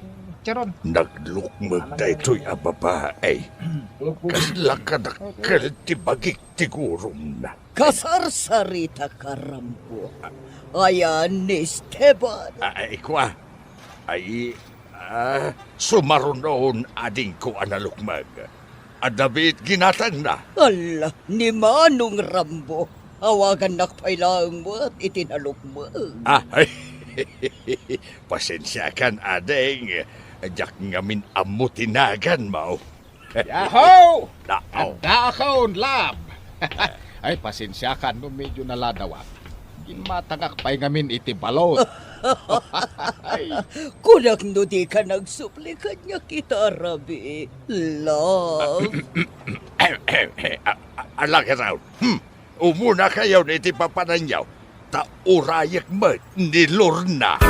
Charon. Naglukmeg daytoy a babae. Kasla kadakkel ti bagik ti gurumna. Kasarsaritaka, Rambo. Ayan ni Esteban. Ay, kua. Ay, ah, sumarunon adingko a nalukmeg. Adda biit ginatangna. Ala, ni Manong Rambo. Awagannak pay laeng met iti nalukmeg. Ah, ay. Pasensiakan, ading. Diak ngamin ammo ti naganmo. Yahoo! Nao. Addaakon, lab. Ay, pasensiakan no medyo naladawak. Ginmatangak pay ngamin iti balon. Ay. Kunak no dika nagsupli kaniak ita, Rabi. Love. A-, a-, alagaraw. Hmm. Umunakayon iti papananyo, ta urayek met ni Lorna.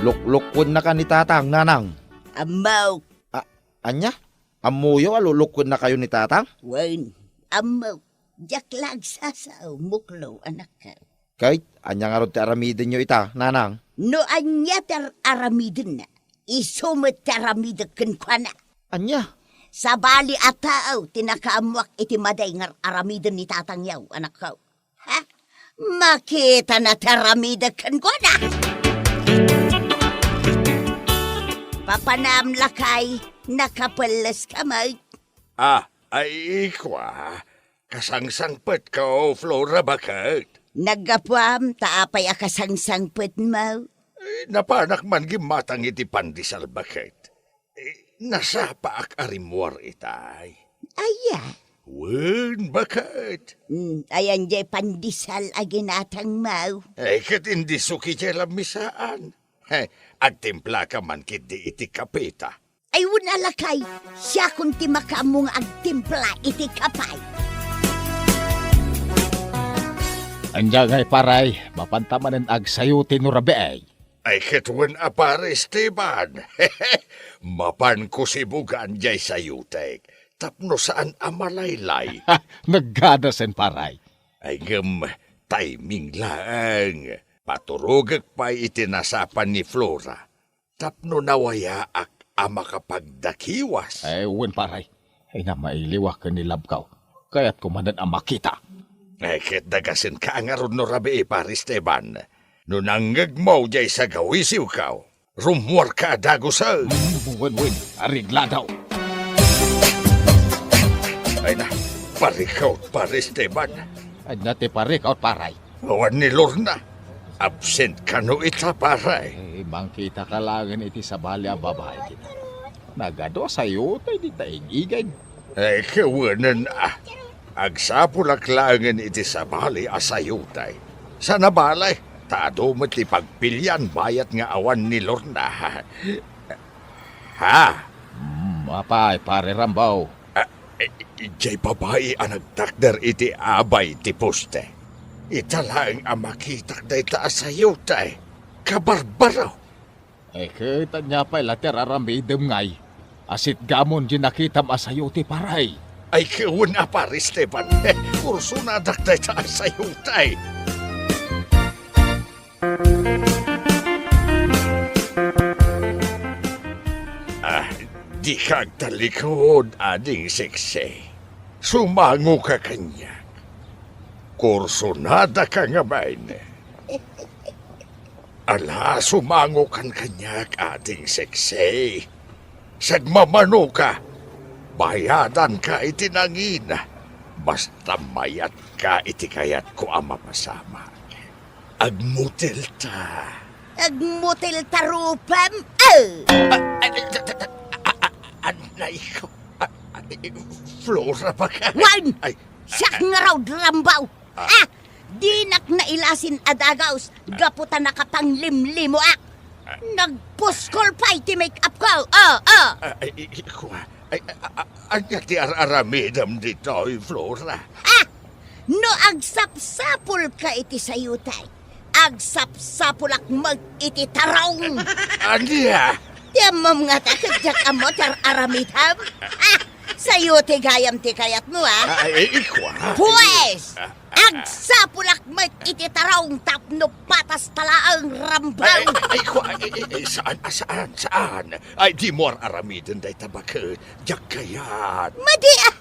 Luklukkennaka ni Tatang, Nanang. Ammok. A-, ania? Ammoyo a luklukkennakayo ni Tatang? Wen, ammok. Diak la agsasao, muklo, anakko. Ket ania ngarud ti aramidenyo ita, Nanang? No ania ti ar-, aramidenna, isu met ti aramidek kenkuana. Ania? Sabali a tao ti nakaammoak iti madi nga ar-aramiden ni tatangyo, anakko. Ha? Makitana ti aramidek kenkuana. Papanam lakay, nakapelleska met. Ah, ay, kua. Kasangsangpetko, Flora, baket? Naggapuam ta apay a kasangsangpetmo? Eh, napanak man gimmatang iti pandesal, baket. Eh, nasapaak a rimmuar itay. Aya? Wen, baket. Hmm, ayan jay pandesal a ginatangmo? Eh, ket indi suki jay lamisaan. He, agtimplaka man ketdi iti kapeta. Ay, wen a lakay, siakon ti makaammo nga agtimpla iti kape. Ania ngay, pare, mapanta manen agsayuti no rabii? Ay, ket wen a, Pare Esteban. Mapanko sibugan jay sayutek, tapno saan a malaylay. Nagganasen, pare. Ay, ngem, timing laeng. Paturogek pay iti nasapa ni Flora. Tapno nawayaak a makapagdakiwas. Ay, wen, pare. Ay, na mailiwak ken ni labko. Kayatko manen a makita. Ay, ket dagasenka ngarud no rabii, Pare Esteban. No nangngegmo jay sagawisiwko, rummuarka a dagusen. Mm, wen, wen. Areglado. Ay na, parikaw, Pare Esteban. Ania ti parikaw, pare? Awan ni Lorna. Absent kano ita, pare? Eh, mangkitaka laengen iti sabali a babai dita. Nagadu a sayutay dita ig-igid. Eh, kawanen a. Agsapulak laengen iti sabali a sayutay. Saan a bale, ta adu met ti pagpilian bayat nga awan ni Lorna. Ha? Mm, apay, Pare Rambo? Ah, eh, jay babai a nagtakder iti abay ti poste. Ita laeng a makitak dayta a sayuti. Kabarbaro! Eh, ket ania pay la ti ar-aramidem ngay a sitgamon di nakitam a sayuti, pare? Ay, kawan a, Pare Esteban. Kursonadak dayta a sayuti. Ah, dika agtallikud, Ading Seksi. Sumangoka kaniak. Kursonadaka ngamin. Ala, sumangokan kaniak, Ading Seksi. Sagmamanoka, bayadanka iti nangina, basta mayatka iti kayatko a mapasamak. Agmutilta. Agmutilta rupam, eh! Ah, ah, ah, ah, ah, anay ko. Ah, ah, eh, Flora, baka. Wen! Ay. Siak ngarud, Rambo. Ah. Ah, dinak nailasin a dagus, gapu ta nakapanglimlimoak. Ah. Nagpuskol pay ti make-up ko. Oh, oh. Ah, ay, ay, ay, kua. Ay, a-, a-, ania ti ar-aramidem ditoy, Flora? Ah! No agsapsapulka iti sayuti, agsapsapulak met iti tarong. Ania? Ti ammom ngata ket diak ammo ti ar-aramidem? Ah! Sayuti gayam ti kayatmo, ah! Ah, ay, ay, kua. Pues! Ah, Agsapulak met iti tarong tapno patas ta laeng rambaw. Ay, ay, ay, ku-, ay, ay, ay, saan, ah, saan, saan? Ay, dimo ar-aramiden dayta baket. Diak kayat. Madi, ah!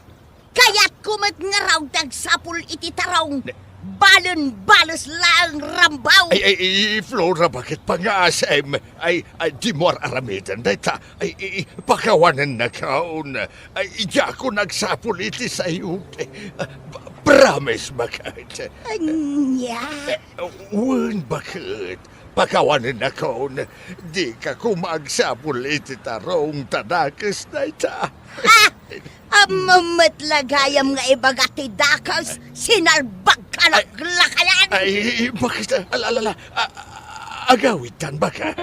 Kayatko met ngarud ti agsapul iti tarong. Ne- Balen bales laeng rambaw. Ay, ay, ay, Flora, baket pangaasem? Ay, ay, dimo ar-aramiden dayta. Ay, ay, ay, pakawanennakon. Ay, diakon agsapul iti sayote. Ah, p-, promise, baket. Ania? Eh, wen, baket. Pakawanennakon. Dika koma agsapul iti tarong ta dakes dayta. Ah! Ammom met la gayam nga ibaga ti dakes, sinalbagka laklakayan. Ay, baket, ala, ala, ala. A-, a-, agawidtan, baket.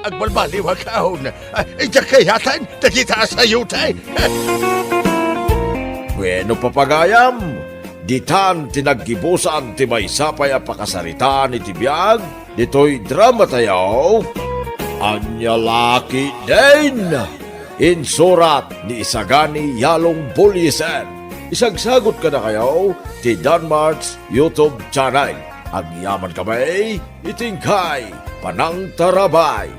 Agbalbaliwakon. Ay, diak kayaten dagita a sayote. Bueno, papagayam, ditan ti naggibusan ti maysa pay a pakasaritaan iti biag ditoy dramatayo, Ania La Ketdin. Insurat ni Isagani Yalong Bullieser. Isagsagut kadakayo ti Danmart's YouTube channel. Agyamankami iti inkay panangtarabay.